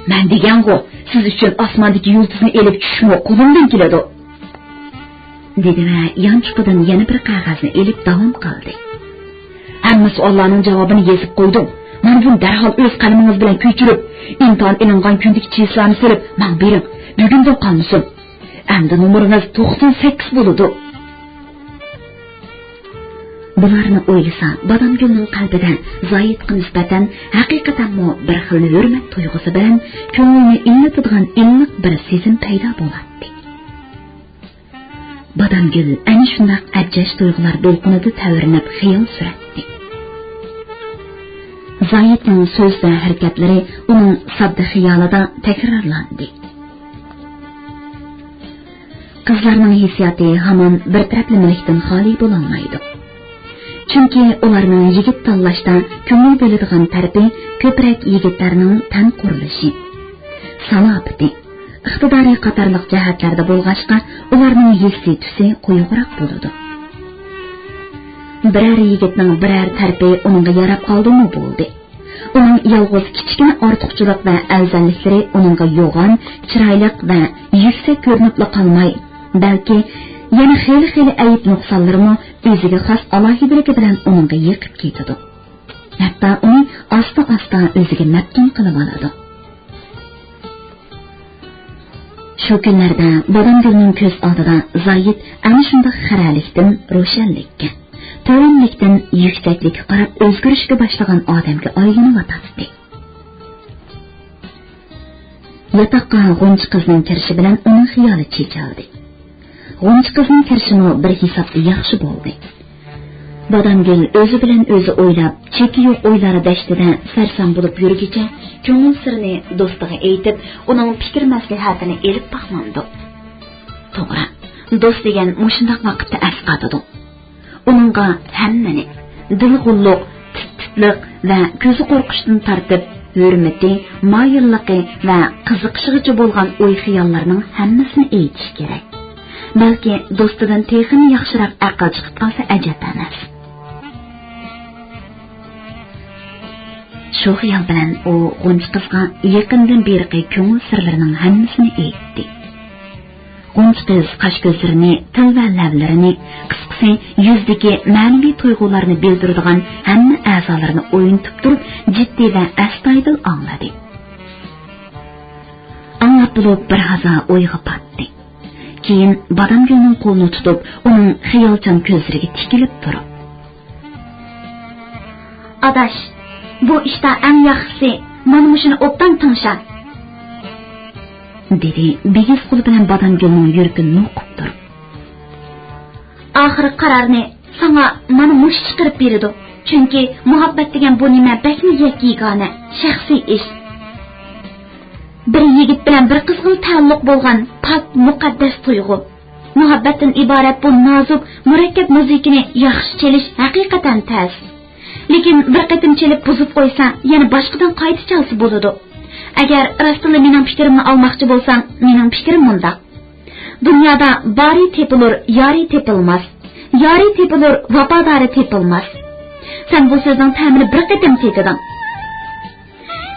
«مەن دېگەنغۇ، سىز ئۈچۈن ئاسماندىكى يۇلتۇزنى ئېلىپ چۈشۈشمۇ قولۇمدىن كېلىدۇ.» دېدى ۋە يانچۇقىدىن يەنە بىر قەغەزنى ئېلىپ داۋام قىلدى. «ھەممە سوئاللارنىڭ جاۋابىنى يېزىپ قويدۇم. مانا بۇنى دەرھال ئۆز قەلىمىڭىز بىلەن كۆچۈرۈپ، ئىمتىھان ئېلىنغان كۈندىكى چىسلانى سېلىپ ماڭا بېرىڭ. بۈگۈندىن قالمىسۇن. ئەمدى نومۇرىڭىز توقسان سەككىز بولىدۇ.» بۇلارنى ئويلىسا، بادامگۈلنىڭ قەلبىدە زايىتقا نىسبەتەن ھەقىقەتەنمۇ بىر خىل ھۆرمەت تۇيغۇسى بىلەن كۆڭلىنى ئىللىتىدىغان ئىللىق بىر سېزىم پەيدا بولاتتى. بادامگۈل ئەنە شۇنداق ئەبجەش تۇيغۇلار دولقۇنىدا تەۋرىنىپ خىيال سۈرەتتى. زايىتنىڭ سۆز ۋە ھەرىكەتلىرى ئۇنىڭ ساددا خىيالىدا تەكرارلاندى. قىزلارنىڭ ھېسسىياتى ھامان بىر تەرەپلىمىلىكتىن خالىي بولالمايدۇ. چۈنكى ئۇلارنىڭ يىگىت تاللاشتا كۆڭۈل بۆلىدىغان تەرىپى كۆپرەك يىگىتلەرنىڭ تەن قۇرۇلۇشى، سالاپىتى، ئىقتىدارى قاتارلىق جەھەتلەردە بولغاچقا، ئۇلارنىڭ ھېسسىي تۈسى قويۇقراق بولىدۇ. بىرەر يىگىتنىڭ بىرەر تەرىپى ئۇنىڭغا ياراپ قالدىمۇ بولدى. ئۇنىڭ يالغۇز كىچىككىنە ئارتۇقچىلىق ۋە ئەۋزەللىكلىرى ئۇنىڭغا يوغان، چىرايلىق ۋە يۈكسەك كۆرۈنۈپلا قالماي، بەلكى يەنە خېلى-خېلى ئەيىب-نۇقسانلىرىمۇ ئۆزىگە خاس ئالاھىدىلىكى بىلەن ئۇنىڭغا يېقىپ كېتىدۇ. ھەتتا ئۇنى ئاستا-ئاستا ئۆزىگە مەپتۇن قىلىۋالىدۇ. شۇ كۈنلەردە بادامگۈلنىڭ كۆز ئالدىدا زايىت ئەنە شۇنداق خىرەلىكتىن روشەنلىككە، تۆۋەنلىكتىن يۈكسەكلىككە قاراپ ئۆزگىرىشكە باشلىغان ئادەمگە ئايلىنىۋاتاتتى. ياتاققا غۇنچە قىزنىڭ كىرىشى بىلەن ئۇنىڭ خىيالى چېچىلدى. غۇنچە قىزنىڭ كىرىشىمۇ بىر ھېسابتا ياخشى بولدى. بادامگۈل ئۆزى بىلەن ئۆزى ئويلاپ، چېكى يوق ئويلار دەشتىدە سەرسان بولۇپ يۈرگىچە، كۆڭۈل سىرىنى دوستىغا ئېيتىپ، ئۇنىڭ پىكىر مەسلىھەتىنى ئېلىپ باقمامدۇ؟ توغرا، دوست دېگەن مۇشۇنداق ۋاقىتتا ئەسقاتىدۇ. ئۇنىڭغا ھەممىنى، دىلى غۇللۇق، تىت-تىتلىق ۋە كۆزى قورقۇشتىن تارتىپ، ھۆرمىتى، مايىللىقى ۋە قىزىقىشىغىچە بولغان ئوي-خىياللارنىڭ ھەممىسىنى ئېيتىش كېرەك. بەلكى دوستىدىن تېخىمۇ ياخشىراق ئەقىل چىقىپ قالسا ئەجەب ئەمەس. شۇ خىيال بىلەن ئۇ غۇنچە قىزغا يېقىندىن بېرىقى كۆڭۈل سىرلىرىنىڭ ھەممىسىنى ئېيتتى. غۇنچە قىز قاش-كۆزلىرىنى، تىل ۋە لەۋلىرىنى، قىسقىسى، يۈزدىكى مەنىۋى تۇيغۇلارنى بىلدۈرىدىغان ھەممە ئەزالىرىنى ئوينىتىپ تۇرۇپ، جىددىي ۋە ئەستايىدىل ئاڭلىدى. ئاڭلاپ بولۇپ بىر ھازا ئويغا پاتتى. كېيىن بادامگۈلنىڭ قولىنى تۇتۇپ، ئۇنىڭ خىيالچان كۆزلىرىگە تىكىلىپ تۇرۇپ، «ئاداش، بۇ ئىشتا ئەڭ ياخشىسى، مانا مۇشۇنى ئوبدان تىڭشا.» دېدى بىگىز قولى بىلەن بادامگۈلنىڭ يۈرىكىنى نوقۇپ تۇرۇپ. «ئاخىرقى قارارنى ساڭا مانا مۇشۇ چىقىرىپ بېرىدۇ. چۈنكى مۇھەببەت دېگەن بۇ نېمە بەكمۇ يەككە-يېگانە، شەخسىي ئىش. بىر يىگىت بىلەن بىر قىزغىلا تەئەللۇق بولغان پاك، مۇقەددەس تۇيغۇ. مۇھەببەتتىن ئىبارەت بۇ نازۇك، مۇرەككەپ مۇزىكىنى ياخشى چېلىش ھەقىقەتەن تەس. لېكىن بىر قېتىم چېلىپ بۇزۇپ قويسا، يەنە باشقىدىن قايتا چالسا بولىدۇ. ئەگەر راستتىنلا مېنىڭ پىكرىمنى ئالماقچى بولساڭ، مېنىڭ پىكرىم مۇنداق. دۇنيادا بارى تېپىلۇر، يارى تېپىلماس. يارى تېپىلۇر، ۋاپادارى تېپىلماس. سەن بۇ سۆزنىڭ تەمىنى بىر قېتىم تېتىدىڭ.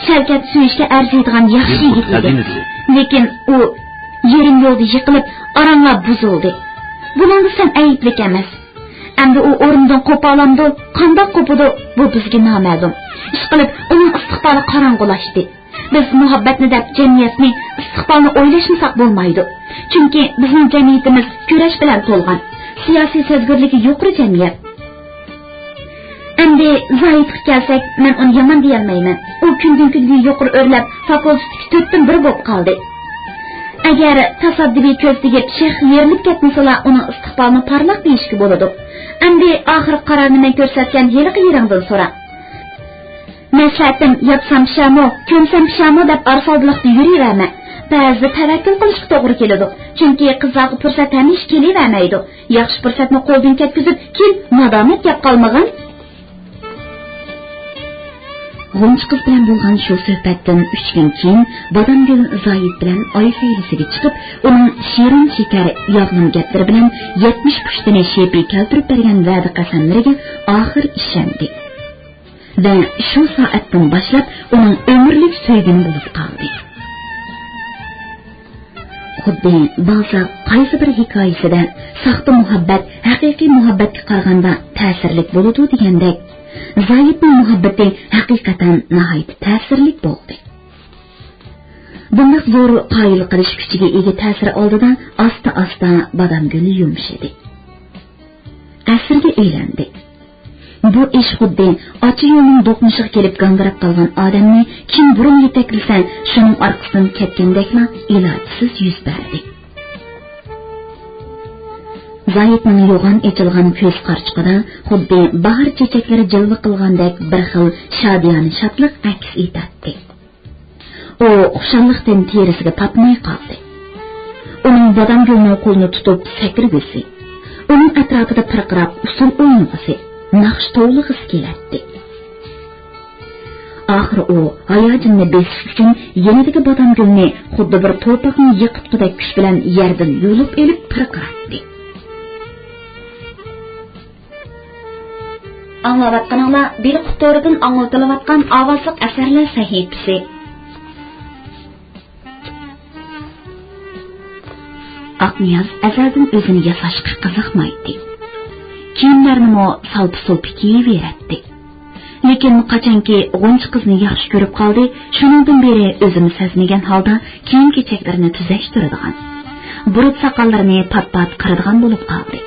شەۋكەت سۆيۈشكە ئەرزىيدىغان ياخشى يىگىت ئىدى. لېكىن ئۇ يېرىم يولدا يىقىلىپ، ئاراڭلار بۇزۇلدى. بۇنىڭدا سەن ئەيىبلىك ئەمەس. ئەمدى ئۇ ئورنىدىن قوپالامدۇ؟ قانداق قوپىدۇ؟ بۇ بىزگە نامەلۇم. ئىشقىلىپ، ئۇنىڭ ئىستىقبالى قاراڭغۇلاشتى. بىز مۇھەببەتنى دەپ جەمئىيەتنى، ئىستىقبالنى ئويلاشمىساق بولمايدۇ. چۈنكى بىزنىڭ جەمئىيىتىمىز كۈرەش بىلەن تولغان، سىياسىي سەزگۈرلۈكى يۇقىرى جەمئىيەت. ئەمدى زاھىتقا كەلسەك، مەن ئۇنى يامان دېيەلمەيمەن. ئۇ كۈندىن-كۈنگە يۇقىرى ئۆرلەپ، فاكۇلتېتتىكى تۆتتىن بىرى بولۇپ قالدى. ئەگەر تاسادىپىي كۆز تېگىپ شېخ يېرىلىپ كەتمىسىلا، ئۇنىڭ ئىستىقبالىنى پارلاق دېيىشكە بولىدۇ. ئەمدى ئاخىرقى قارارنى مەن كۆرسەتكەن ھېلىقى يېرىڭدىن سورا. مەسلىھەتىم، ياتسام پىشامۇ، كۆمسەم پىشامۇ دەپ ئارىسالدىلىقتا يۈرۈۋەرمە. بەزىدە تەۋەككۈل قىلىشقا توغرا كېلىدۇ. چۈنكى قىزلارغا پۇرسەت ھەمىشە كېلىۋەرمەيدۇ. ياخشى پۇرسەتنى قولدىن كەتكۈزۈپ، كېيىن نادامەت گەپ قالمىغىن. غۇنچە قىز بىلەن بولغان شۇ سۆھبەتتىن ئۈچ كۈن كېيىن، بادامگۈل زاھىت بىلەن ئاي سەيلىسىگە چىقىپ، ئۇنىڭ شېرىن شېكەر، ياغلىما گەپلىرى بىلەن يەتمىش پۇشتىنى شېپى كەلتۈرۈپ بەرگەن ۋەدە قەسەملىرىگە ئاخىر ئىشەندى. ۋە شۇ سائەتتىن باشلاپ ئۇنىڭ ئۆمۈرلۈك سۆيگىنى بولۇپ قالدى. خۇددى بالزاك قايسى بىر ھېكايىسىدە ساختا مۇھەببەت ھەقىقىي مۇھەببەتكە قارىغاندا تەسىرلىك بولىدۇ دېگەندەك، زاھىتنىڭ مۇھەببىتى ھەقىقەتەن ناھايىتى تەسىرلىك بولدى. بۇنداق زور قايىل قىلىش كۈچىگە ئىگە تەسىر ئالدىدا ئاستا-ئاستا بادامگۈل يۇمشىدى. ئەسىرگە ئايلاندى. بۇ ئىش خۇددى ئاچا يولنىڭ دوقمۇشىغا كېلىپ گاڭگىراپ قالغان ئادەمنى كىم بۇرۇن يېتەكلىسە، شۇنىڭ ئارقىسىدىن كەتكەندەكلا ئىلاجسىز يۈز بەردى. زاھىتنىڭ يوغان ئېچىلغان كۆز قارىچۇقىدا خۇددى باھار چېچەكلىرى جىلۋە قىلغاندەك بىر خىل شادىيانە شادلىق ئەكس ئېتەتتى. ئۇ خۇشاللىقتىن تېرىسىگە پاتماي قالدى. ئۇنىڭ بادامگۈلنىڭ قولىنى تۇتۇپ سەكرىگۈسى، ئۇنىڭ ئەتراپىدا پىرقىراپ ئۇسسۇل ئوينىغۇسى، ناخشا توۋلىغۇسى كېلەتتى. ئاخىرى ئۇ ھاياجىنىنى بېسىش ئۈچۈن يېنىدىكى بادامگۈلنى خۇددى بىر تورپاقنى يىقىتقۇدەك كۈچ بىلەن يەردىن يۇلۇپ ئېلىپ پىرقىراتتى. ئاڭلاۋاتقىنىڭلار بىلقۇت تورىدىن ئاڭلىتىلىۋاتقان ئاۋازلىق ئەسەرلەر سەھىپىسى. ئاقنىياز ئەزەلدىن ئۆزىنى ياساشقا قىزىقمايتتى. كىيىملەرنىمۇ سالپا-سۇلپا كىيىۋېرەتتى. لېكىن قاچانكى غۇنچە قىزنى ياخشى كۆرۈپ قالدى، شۇنىڭدىن بېرى ئۆزىمۇ سەزمىگەن ھالدا كىيىم-كېچەكلىرىنى تۈزەشتۈرىدىغان، بۇرۇت ساقاللىرىنى پات-پات قىرىدىغان بولۇپ قالدى.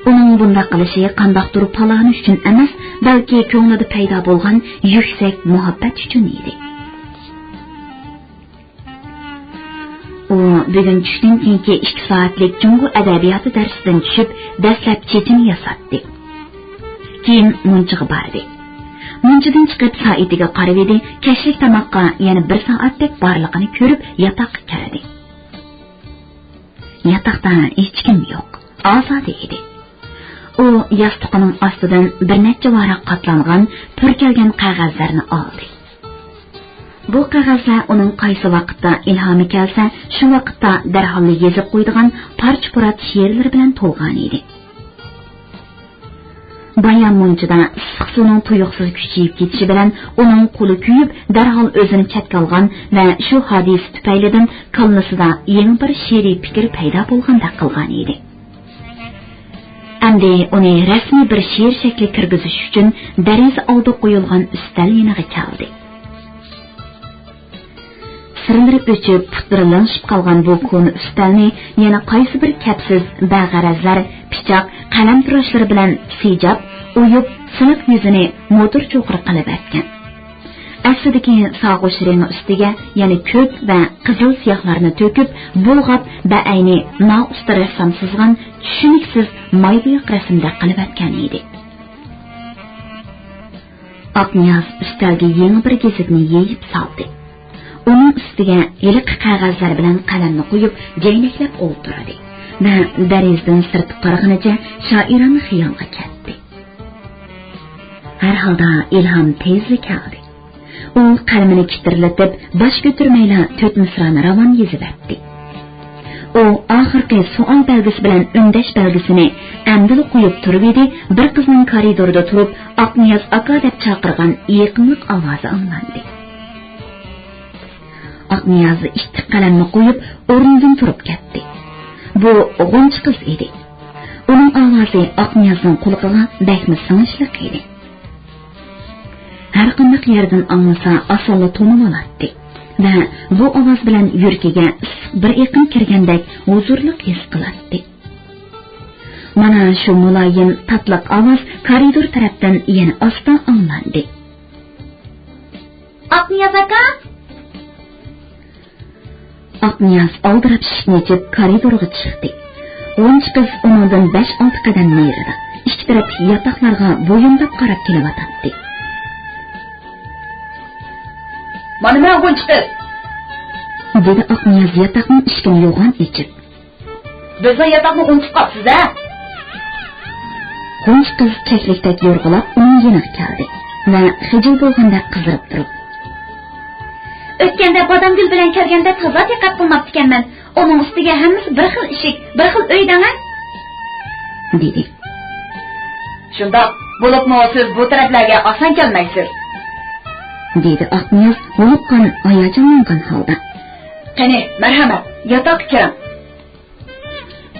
ئۇنىڭ بۇنداق قىلىشى قانداقتۇر پالانى ئۈچۈن ئەمەس، بەلكى كۆڭلىدە پەيدا بولغان يۈكسەك مۇھەببەت ئۈچۈن ئىدى. ئۇ بۈگۈن چۈشتىن كېيىنكى ئىككى سائەتلىك جۇڭگو ئەدەبىياتى دەرسىدىن چۈشۈپ، دەسلەپ چېچىنى ياساتتى. كېيىن مۇنچىغا باردى. مۇنچىدىن چىقىپ سائىتىگە قارىۋىدى، كەچلىك تاماققا يەنە بىر سائەتتەك بارلىقىنى كۆرۈپ ياتاققا كىردى. ياتاقتا ھېچكىم يوق، ئازادە ئىدى. ئۇ ياستۇقىنىڭ ئاستىدىن بىر نەچچە ۋاراق قاتلانغان پۈركەلگەن قەغەزلەرنى ئالدى. بۇ قەغەزلەر ئۇنىڭ قايسى ۋاقىتتا ئىلھامى كەلسە، شۇ ۋاقىتتا دەرھاللا يېزىپ قويىدىغان پارچە-پۇرات شېئىرلىرى بىلەن تولغانىدى. بايا مۇنچىدا ئىسسىق سۇنىڭ تۇيۇقسىز كۈچىيىپ كېتىشى بىلەن ئۇنىڭ قولى كۆيۈپ، دەرھال ئۆزىنى چەتكە ئالغان ۋە شۇ ھادىسە تۈپەيلىدىن كاللىسىدا يېڭى بىر شېئىرىي پىكىر پەيدا بولغاندەك قىلغانىدى. ئەمدى ئۇنى رەسمىي بىر شېئىر شەكلى كىرگۈزۈش ئۈچۈن دېرىزە ئالدىغا قويۇلغان ئۈستەل يېنىغا كەلدى. سىرلىرى ئۆچۈپ، پۇتلىرى لىڭشىپ قالغان بۇ كونا ئۈستەلنى يەنە قايسى بىر كەپسىز بەغەرەزلەر، پىچاق، قەلەم تۇراشلىرى بىلەن سىجاپ، ئويۇپ، سىلىق يۈزىنى موتور چوقۇرى قىلىۋەتكەن. ئەسلىدىكى ساغۇش رېڭى ئۈستىگە يەنە كۆك ۋە قىزىل سىياھلارنى تۆكۈپ، بۇلغاپ، بەئەينى نائۇستا رەسسام سىزغان چۈشىنىكسىز ماي بوياق رەسىمدەك قىلىۋەتكەن ئىدى. ئاقنىياز ئۈستەلگە يېڭى بىر گېزىتنى يېيىپ سالدى. ئۇنىڭ ئۈستىگە ھېلىقى قەغەزلەر بىلەن قەلەمنى قويۇپ، جەينەكلەپ ئولتۇردى ۋە دېرىزىدىن سىرتقا قارىغىنىچە شائىرانە خىيالغا كەتتى. ھەر ھالدا ئىلھام تېزلا كەلدى. ئۇ قەلىمىنى كىتىرلىتىپ، باش كۆتۈرمەيلا تۆت مىسرانى راۋان يېزىۋەتتى. ئۇ ئاخىرقى سوئال بەلگىسى بىلەن ئۈندەش بەلگىسىنى ئەمدىلا قويۇپ تۇرۇۋىدى، بىر قىزنىڭ كارىدوردا تۇرۇپ، «ئاقنىياز ئاكا» دەپ چاقىرغان يېقىملىق ئاۋازى ئاڭلاندى. ئاقنىياز ئىتتىك قەلەمنى قويۇپ، ئورنىدىن تۇرۇپ كەتتى. بۇ غۇنچە قىز ئىدى. ئۇنىڭ ئاۋازى ئاقنىيازنىڭ قۇلىقىغا بەكمۇ سىڭىشلىق ئىدى. ھەرقانداق يەردىن ئاڭلىسا، ئاسانلا تونۇۋالاتتى ۋە بۇ ئاۋاز بىلەن يۈرىكىگە ئىسسىق بىر ئېقىم كىرگەندەك ھۇزۇرلۇق ھېس قىلاتتى. مانا شۇ مۇلايىم، تاتلىق ئاۋاز كارىدور تەرەپتىن يەنە ئاستا ئاڭلاندى. ئاقنىياز ئاكا! ئاقنىياز ئالدىراپ ئىشىكنى ئېچىپ كارىدورغا چىقتى. غۇنچە قىز ئۇنىڭدىن بەش-ئالتە قەدەم نېرىدا، ئىككى تەرەپلىك ياتاقلارغا بويۇنداپ قاراپ كېلىۋاتاتتى. مانا مەن، غۇنچە قىز! دېدى ئاقنىياز ياتاقنىڭ ئىشىكىنى يوغان ئېچىپ. بىزنىڭ ياتاقنى ئۇنتۇپ قاپسىز-ھە؟ غۇنچە قىز كەكلىكتەك يورغىلاپ ئۇنىڭ يېنىغا كەلدى ۋە خىجىل بولغاندەك قىزىرىپ تۇرۇپ. ئۆتكەندە بادامگۈل بىلەن كەلگەندە تازا دىققەت قىلماپتىكەنمەن. ئۇنىڭ ئۈستىگە ھەممىسى بىر خىل ئىشىك، بىر خىل ئۆي دەڭە. دېدى. شۇنداق، بولۇپمۇ سىز بۇ تەرەپلەرگە ئاسان كەلمەيسىز. دېدى ئاقنىياز ھودۇققان، ھاياجانلانغان ھالدا. قېنى، مەرھەمەت، ياتاققا كىرىڭ.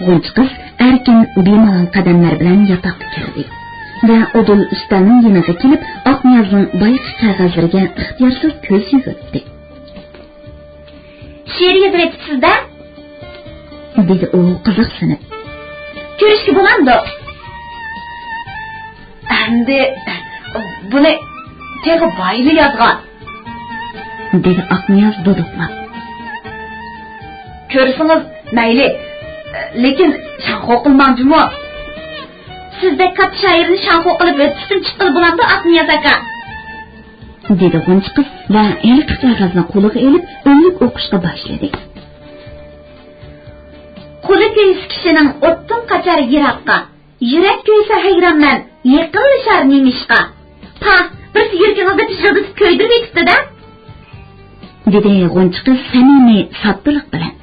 غۇنچە قىز ئەركىن، بىمالال قەدەملەر بىلەن ياتاققا كىردى ۋە ئۇدۇل ئۈستەلنىڭ يېنىغا كېلىپ، ئاقنىيازنىڭ بايىقى قەغەزلىرىگە ئىختىيارسىز كۆز يۈگۈرتتى. شېئىر يېزىۋېتىپسىز-دە؟ دېدى ئۇ قىزىقسىنىپ. كۆرۈشكە بولامدۇ؟ ئەمدى بۇنى تېخى بايىلا يازغان. دېدى ئاقنىياز دۇدۇقلاپ. كۆرسىڭىز مەيلى، لېكىن شاڭخۇ قىلماڭ جۇمۇ. سىزدەك كاتتا شائىرنى شاڭخۇ قىلىپ ھۆددىسىدىن چىققىلى بولامدۇ، ئاقنىياز ئاكا؟ دېدى غۇنچە قىز ۋە ھېلىقى قەغەزنى قولىغا ئېلىپ ئۆملۈك ئوقۇشقا باشلىدى. قولى كۆيسە كىشىنىڭ ئوتتىن قاچار يىراققا. يۈرەك كۆيسە ھەيرانمەن، يېقىنلىشار نېمىشقا؟ پاھ، بىرسى يۈرىكىڭىزنى پىژىلدىتىپ كۆيدۈرۈۋېتىپتۇ-دە! دېدى غۇنچە قىز سەمىمىي ساددىلىق بىلەن.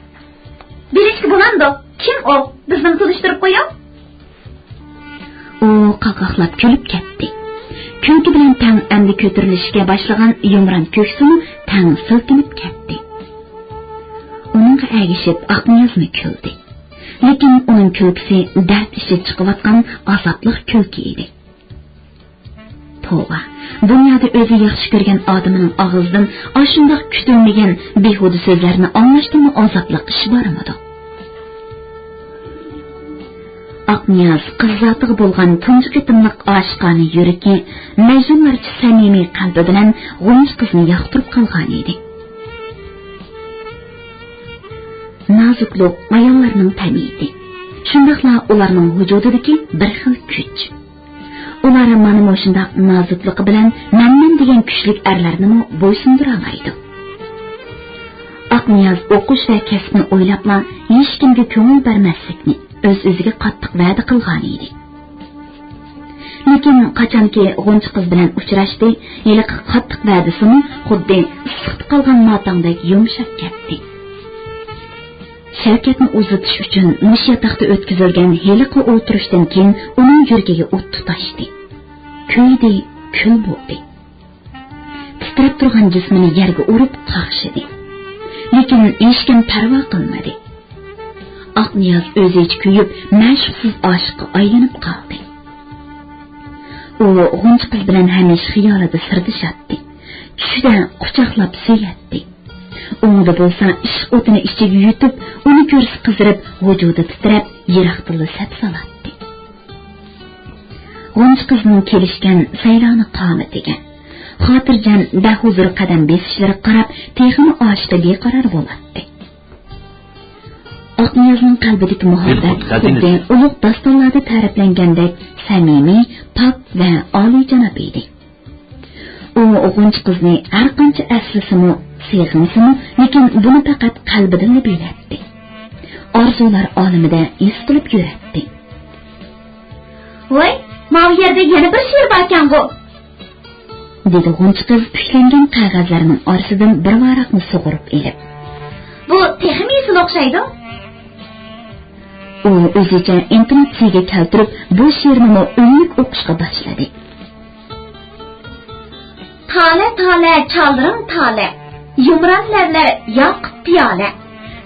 بىلىشكە بولامدۇ؟ كىم ئۇ؟ بىزنىڭ تونۇشتۇرۇپ قويۇڭ. ئۇ قاقاقلاپ كۈلۈپ كەتتى. كۈلكە بىلەن تەڭ ئەمدى كۆتۈرۈلۈشكە باشلىغان يۇمران كۆكسىمۇ تەڭ سىلكىنىپ كەتتى. ئۇنىڭغا ئەگىشىپ ئاقنىيازمۇ كۈلدى. لېكىن ئۇنىڭ كۈلكىسى دەرد ئىچىدە چىقىۋاتقان ئازابلىق كۈلكە ئىدى. توۋا، دۇنيادا ئۆزى ياخشى كۆرگەن ئادىمىنىڭ ئاغزىدىن ئاشۇنداق كۈتۈلمىگەن بىھۇدە سۆزلەرنى ئاڭلاشتىنمۇ ئازابلىق ئىش بارمىدۇ؟ ئاقنىياز قىز زاتىغا بولغان تۇنجى قېتىملىق ئاشىقانە يۈرىكى، مەجنۇنلارچە سەمىمىي قەلبى بىلەن غۇنچە قىزنى ياقتۇرۇپ قالغانىدى. نازۇكلۇق ئاياللارنىڭ تەبىئىتى. شۇنداقلا ئۇلارنىڭ ۋۇجۇدىدىكى بىر خىل كۈچ. ئۇلار مانا مۇشۇنداق نازۇكلۇقى بىلەن مەنمەن دېگەن كۈچلۈك ئەرلەرنىمۇ بويسۇندۇرالايدۇ. ئاقنىياز ئوقۇش ۋە كەسىپنى ئويلاپلا ھېچكىمگە كۆڭۈل بەرمەسلىكنى ئۆز-ئۆزىگە قاتتىق ۋەدە قىلغانىدى. لېكىن قاچانكى غۇنچە قىز بىلەن ئۇچراشتى، ھېلىقى قاتتىق ۋەدىسىمۇ خۇددى ئىسسىقتا قالغان ماتاڭدەك يۇمشاپ كەتتى. شەۋكەتنى ئۇزىتىش ئۈچۈن مۇشۇ ياتاقتا ئۆتكۈزۈلگەن ھېلىقى ئولتۇرۇشتىن كېيىن ئۇنىڭ يۈرىكىگە ئوت تۇتاشتى. كۆيدى، كۈل بولدى. تىترەپ تۇرغان جىسمىنى يەرگە ئۇرۇپ قاقشىدى. لېكىن ھېچكىم پەرۋا قىلمىدى. ئاقنىياز ئۆزىچە كۆيۈپ، مەشۇقسىز ئاشىققا ئايلىنىپ قالدى. ئۇ غۇنچە قىز بىلەن ھەمىشە خىيالىدا سىردىشاتتى. چۈشىدە قۇچاقلاپ سۆيەتتى. ئوڭىدا بولسا ئىشق ئوتىنى ئىچىگە يۇتۇپ، ئۇنى كۆرسە قىزىرىپ، ۋۇجۇدى تىترەپ، يىراقتىنلا سەپ سالاتتى. غۇنچە قىزنىڭ كېلىشكەن سەيرانە قامىتىگە، خاتىرجەم، بەھۇزۇر قەدەم بېسىشلىرىغا قاراپ، تېخىمۇ ئاشىقى بىقارار بولاتتى. ئاقنىيازنىڭ قەلبىدىكى مۇھەببەت خۇددى ئۇلۇغ داستانلاردا تەرىپلەنگەندەك سەمىمىي، پاك ۋە ئالىيجاناب ئىدى. ئۇ غۇنچە قىزنى ھەرقانچە ئەسلىسىمۇ، سېغىنسىمۇ، لېكىن بۇنى پەقەت قەلبىدىنلا بىلەتتى. ئارزۇلار ئالىمىدە ھېس قىلىپ يۈرەتتى. ۋاي، ماۋۇ يەردە يەنە بىر شېئىر باركەنغۇ! دېدى غۇنچە قىز پۈكلەنگەن قەغەزلەرنىڭ ئارىسىدىن بىر ۋاراقنى سۇغۇرۇپ ئېلىپ. بۇ تېخىمۇ ئېسىل ئوخشايدۇ. ئۇ ئۆزىچە ئىنتوناتسىيىگە كەلتۈرۈپ، بۇ شېئىرنىمۇ ئۈنلۈك ئوقۇشقا باشلىدى. تالە، تالە، چالدىرىڭ تالە، يۇمران لەۋلەر ياقۇت پىيالە.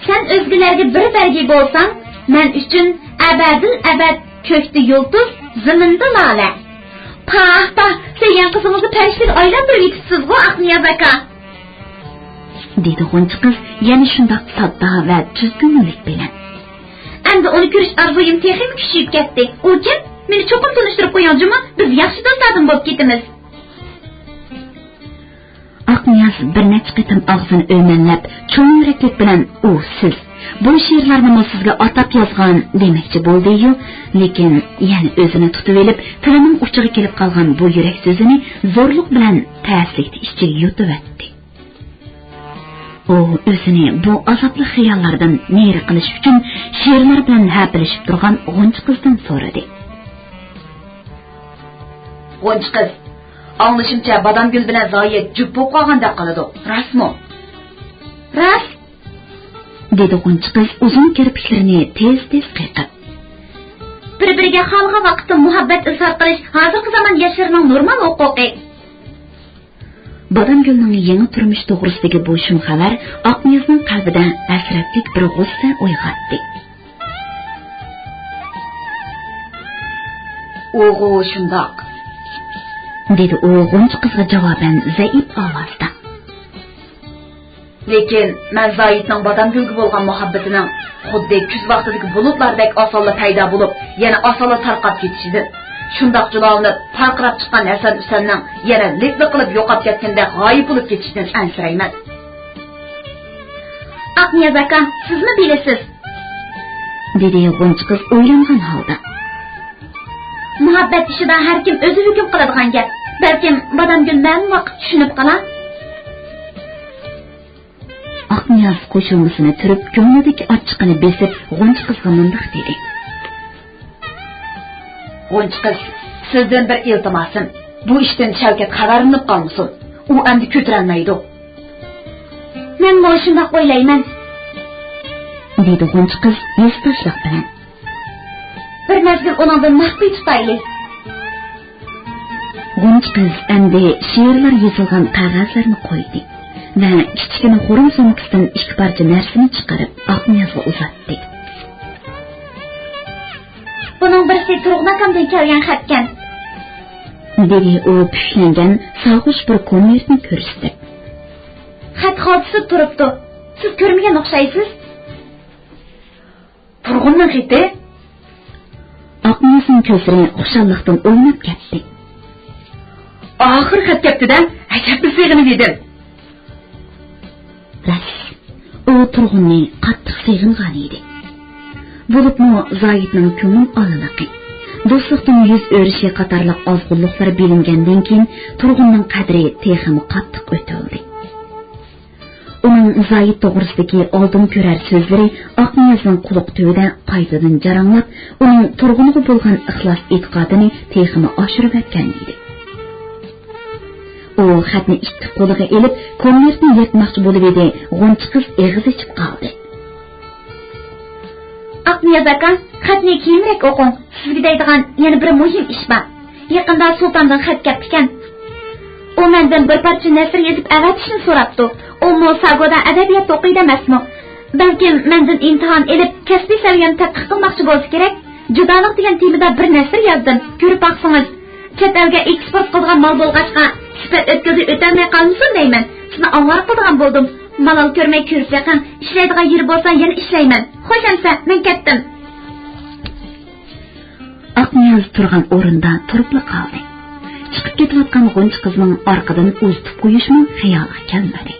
سەن ئۆزگىلەرگە بىر بەرگى بولساڭ، مەن ئۈچۈن ئەبەدىل ئەبەد كۆكتە يۇلتۇز، زېمىندا لالە. پاھ، پاھ، سۆيگەن قىزىڭىزنى پەرىشتىگە ئايلاندۇرۇۋېتىپسىزغۇ، ئاقنىياز ئاكا! دېدى غۇنچە قىز يەنە شۇنداق ساددا ۋە تۈز كۆڭۈللۈك بىلەن. ئەمدى ئۇنى كۆرۈش ئارزۇيۇم تېخىمۇ كۈچىيىپ كەتتى. ئۇ كىم؟ مېنى چوقۇم تونۇشتۇرۇپ قويۇڭ جۇمۇ، بىز ياخشى دوستلاردىن بولۇپ كېتىمىز. ئاقنىياز بىر نەچچە قېتىم ئاغزىنى ئۆمەللەپ، چوڭ يۈرەكلىك بىلەن، ئۇ سىز، بۇ شېئىرلارنىمۇ سىزگە ئاتاپ يازغان دېمەكچى بولدى-يۇ، لېكىن يەنە ئۆزىنى تۇتۇۋېلىپ، تىلىنىڭ ئۇچىغا كېلىپ قالغان بۇ يۈرەك سۆزىنى زورلۇق بىلەن تەسلىكتە ئىچىگە يۇتۇۋەتتى. ئۇ ئۆزىنى بۇ ئازابلىق خىياللاردىن نېرى قىلىش ئۈچۈن شېئىرلار بىلەن ھەپىلىشىپ تۇرغان غۇنچە قىزدىن سورىدى. غۇنچە قىز، ئاڭلىشىمچە، بادامگۈل بىلەن زايىت جۈپ بولۇپ قالغاندەك قىلىدۇ. راستمۇ؟ راست، دېدى غۇنچە قىز ئۇزۇن كىرپىكلىرىنى تېز-تېز قېقىپ. بىر-بىرىگە خالىغان ۋاقىتتا مۇھەببەت ئىزھار قىلىش ھازىرقى زامان ياشلىرىنىڭ نورمال ھوقۇقى. بادامگۈلنىڭ يېڭى تۇرمۇش توغرىسىدىكى بۇ شۇم خەۋەر ئاقنىيازنىڭ قەلبىدە ھەسرەتلىك بىر غۇسسە ئويغاتتى. ئۇغۇ شۇنداق، دېدى ئۇ غۇنچە قىزغا جاۋابەن زەئىپ ئاۋازدا. لېكىن مەن زايىتنىڭ بادامگۈلگە بولغان مۇھەببىتىنىڭ خۇددى كۈز ۋاقتىدىكى بۇلۇتلاردەك ئاسانلا پەيدا بولۇپ، يەنە ئاسانلا تارقاپ كېتىشىدىن، شۇنداق جۇلاۋۇنۇپ پارقىراپ چىققان ھەسەن-ھۈسەننىڭ يەنە لىپلا قىلىپ يوقاپ كەتكىنىدەك غايىب بولۇپ كېتىشىدىن ئەنسىرەيمەن. ئاقنىياز ئاكا، سىزمۇ بىلىسىز، دېدى غۇنچە قىز ئويلانغان ھالدا. مۇھەببەت ئىشىدا ھەركىم ئۆزى ھۆكۈم قىلىدىغان گەپ. بەلكىم بادامگۈل مەلۇم ۋاقىت چۈشىنىپ قالار. ئاقنىياز قوشۇلمىسىنى تۈرۈپ، كۆڭلىدىكى ئاچچىقىنى بېسىپ، غۇنچە قىزغا مۇنداق دېدى. غۇنچە قىز، سىزدىن بىر ئىلتىماسىم، بۇ ئىشتىن شەۋكەت خەۋەرلىنىپ قالمىسۇن. ئۇ ئەمدى كۆتۈرەلمەيدۇ. مەنمۇ شۇنداق ئويلايمەن، دېدى غۇنچە قىز ھېسداشلىق بىلەن. بىر مەزگىل ئۇنىڭدىن مەخپىي تۇتايلى. غۇنچە قىز ئەمدى شېئىرلار يېزىلغان قەغەزلەرنى قويدى ۋە كىچىككىنە خۇرۇم سومكىسىدىن ئىككى پارچە نەرسىنى چىقىرىپ، ئاقنىيازغا ئۇزاتتى. بۇنىڭ بىرسى تۇرغۇن ئاكامدىن كەلگەن خەتكەن، دېدى ئۇ پۈكلەنگەن ساغۇش بىر كونۋېرتنى كۆرسىتىپ. خەت خالتىسىدا تۇرۇپتۇ. سىز كۆرمىگەن ئوخشايسىز. تۇرغۇننىڭ خېتى؟ ئاقنىيازنىڭ كۆزلىرى خۇشاللىقتىن ئويناپ كەتتى. ئاخىر خەت كەپتىدە، ئەجەبلا سېغىنىۋىدىم. راست، ئۇ تۇرغۇننى قاتتىق سېغىنغان ئىدى. بولۇپمۇ زاھىتنىڭ كۆڭۈل ئالىلىقى، دوستلۇقتىن يۈز ئۆرۈشى قاتارلىق ئازغۇنلۇقلار بىلىنگەندىن كېيىن، تۇرغۇننىڭ قەدرى تېخىمۇ قاتتىق ئۆتۈلدى. ئۇنىڭ زاھىت توغرىسىدىكى ئالدىن كۆرەر سۆزلىرى ئاقنىيازنىڭ قۇلىقى تۈۋىدە قايتىدىن جاراڭلاپ، ئۇنىڭ تۇرغۇنغا بولغان ئىخلاس ئېتىقادىنى تېخىمۇ ئاشۇرۇۋەتكەن ئىدى. ئۇ خەتنى ئىككى قولىغا ئېلىپ، كونۋېرتنى يىرتماقچى بولۇۋىدى، غۇنچە قىز ئېغىز ئېچىپ قالدى. ئاقنىياز ئاكا، خەتنى كېيىنرەك ئوقۇڭ. سىزگە دەيدىغان يەنە بىر مۇھىم ئىش بار. يېقىندا سۇلتاندىن خەت كەپتىكەن. ئۇ مەندىن بىر پارچە نەسر يېزىپ ئەۋەتىشنى سوراپتۇ. ئۇمۇ ساگودا ئەدەبىيات ئوقۇيدۇ ئەمەسمۇ؟ بەلكىم مەندىن ئىمتىھان ئېلىپ، كەسپىي سەۋىيەمنى تەتقىق قىلماقچى بولسا كېرەك. جۇدالىق دېگەن تېمىدا بىر نەسر يازدىم. كۆرۈپ باقسىڭىز. چەت ئەلگە ئېكسپورت قىلىدىغان مال بولغاچقا، سۈپەت ئۆتكىلى ئۆتەلمەي قالمىسۇن دەيمەن. سىزنى ئاۋارە قىلىدىغان بولدۇم. مالال كۆرمەي كۆرۈپ بېقىڭ. ئىشلەيدىغان يېرى بولسا يەنە ئىشلەيمەن. خوش ئەمسە، مەن كەتتىم. ئاقنىياز تۇرغان ئورنىدا تۇرۇپلا قالدى. چىقىپ كېتىۋاتقان غۇنچە قىزنىڭ ئارقىدىن ئۇزىتىپ قويۇشمۇ خىيالىغا كەلمىدى.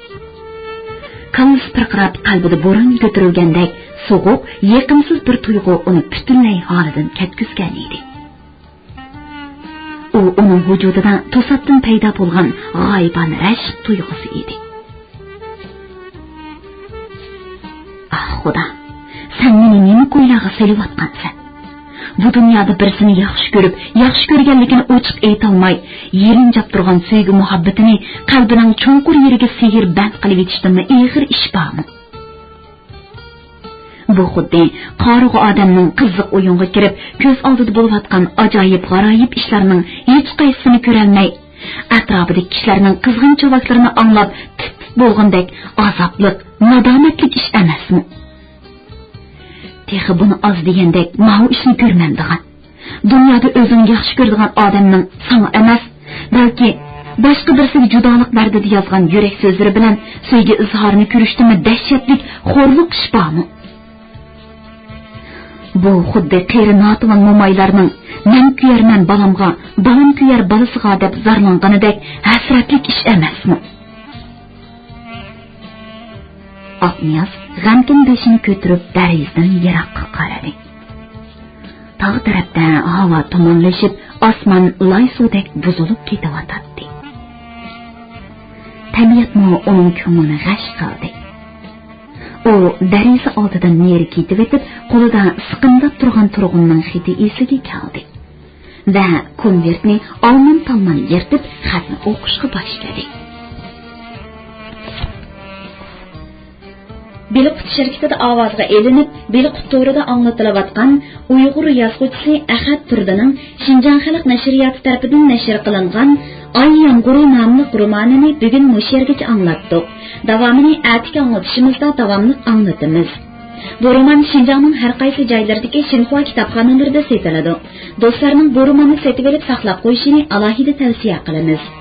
كاللىسى پىرقىراپ، قەلبىدە بوران كۆتۈرۈلگەندەك سوغۇق، يېقىمسىز بىر تۇيغۇ ئۇنى پۈتۈنلەي ھالىدىن كەتكۈزگەن ئىدى. ئۇ ئۇنىڭ ۋۇجۇدىدا توساتتىن پەيدا بولغان غايىبانە رەشك تۇيغۇسى ئىدى. ئاھ، خۇدا، سەن مېنى نېمە كويلارغا سېلىۋاتقانسەن؟ بۇ دۇنيادا بىرسىنى ياخشى كۆرۈپ، ياخشى كۆرگەنلىكىنى ئوچۇق ئېيتالماي، يېرىنجاپ تۇرغان سۆيگۈ مۇھەببىتىنى قەلبىنىڭ چوڭقۇر يېرىگە سېھىر بەند قىلىۋېتىشتىنمۇ ئېغىر ئىش بارمۇ؟ بۇ خۇددى قارىغۇ ئادەمنىڭ قىزىق ئويۇنغا كىرىپ، كۆز ئالدىدا بولۇۋاتقان ئاجايىپ-غارايىپ ئىشلارنىڭ ھېچقايسىسىنى كۆرەلمەي، ئەتراپىدىكى كىشىلەرنىڭ قىزغىن چاۋاكلىرىنى ئاڭلاپ، تىت-تىت بولغاندەك ئازابلىق، نادامەتلىك ئىش ئەمەسمۇ؟ تېخى بۇنى ئاز دېگەندەك، ماۋۇ ئىشنى كۆرمەمدىغان. دۇنيادا ئۆزۈڭ ياخشى كۆرىدىغان ئادەمنىڭ ساڭا ئەمەس، بەلكى باشقا بىرسىگە جۇدالىق دەردىدە يازغان يۈرەك سۆزلىرى بىلەن سۆيگۈ ئىزھارىنى كۆرۈشتىنمۇ دەھشەتلىك خورلۇق ئىش بارمۇ؟ بۇ خۇددى قېرى ناتىۋان مومايلارنىڭ «مەن كۆيەرمەن بالامغا، بالام كۆيەر بالىسىغا» دەپ زارلانغىنىدەك ھەسرەتلىك ئىش ئەمەسمۇ؟ ئاقنىياز غەمكىن بېشىنى كۆتۈرۈپ، دەرىزىدىن يىراققا قارىدى. تاغ تەرەپتە ھاۋا تۇمانلىشىپ، ئاسمان لاي سۇدەك بۇزۇلۇپ كېتىۋاتاتتى. تەبىئەتمۇ ئۇنىڭ كۆڭلىنى غەش قىلدى. ئۇ دەرىزە ئالدىدىن نېرى كېتىۋېتىپ، قولىدا سىقىمداپ تۇرغان تۇرغۇننىڭ خېتى ئېسىگە كەلدى ۋە كونۋېرتنى ئالمان-تالمان يىرتىپ، خەتنى ئوقۇشقا باشلىدى. بېلىققۇت شىركىتىدە ئاۋازغا ئېلىنىپ، بېلىققۇت تورىدا ئاڭلىتىلىۋاتقان ئۇيغۇر يازغۇچىسى ئەخەت تۇردىنىڭ شىنجاڭ خەلق نەشرىياتى تەرىپىدىن نەشر قىلىنغان «ئاي يامغۇرى» ناملىق رومانىنى بۈگۈن مۇشۇ يەرگىچە ئاڭلاتتۇق. داۋامىنى ئەتىكى ئاڭلىتىشىمىزدا داۋاملىق ئاڭلىتىمىز. بۇ رومان شىنجاڭنىڭ ھەر قايسى جايلىرىدىكى شىنخۇا كىتابخانىلىرىدا سېتىلىدۇ. دوستلارنىڭ بۇ روماننى سېتىۋېلىپ ساقلاپ قويۇشىنى ئالاھىدە تەۋسىيە قىلىمىز.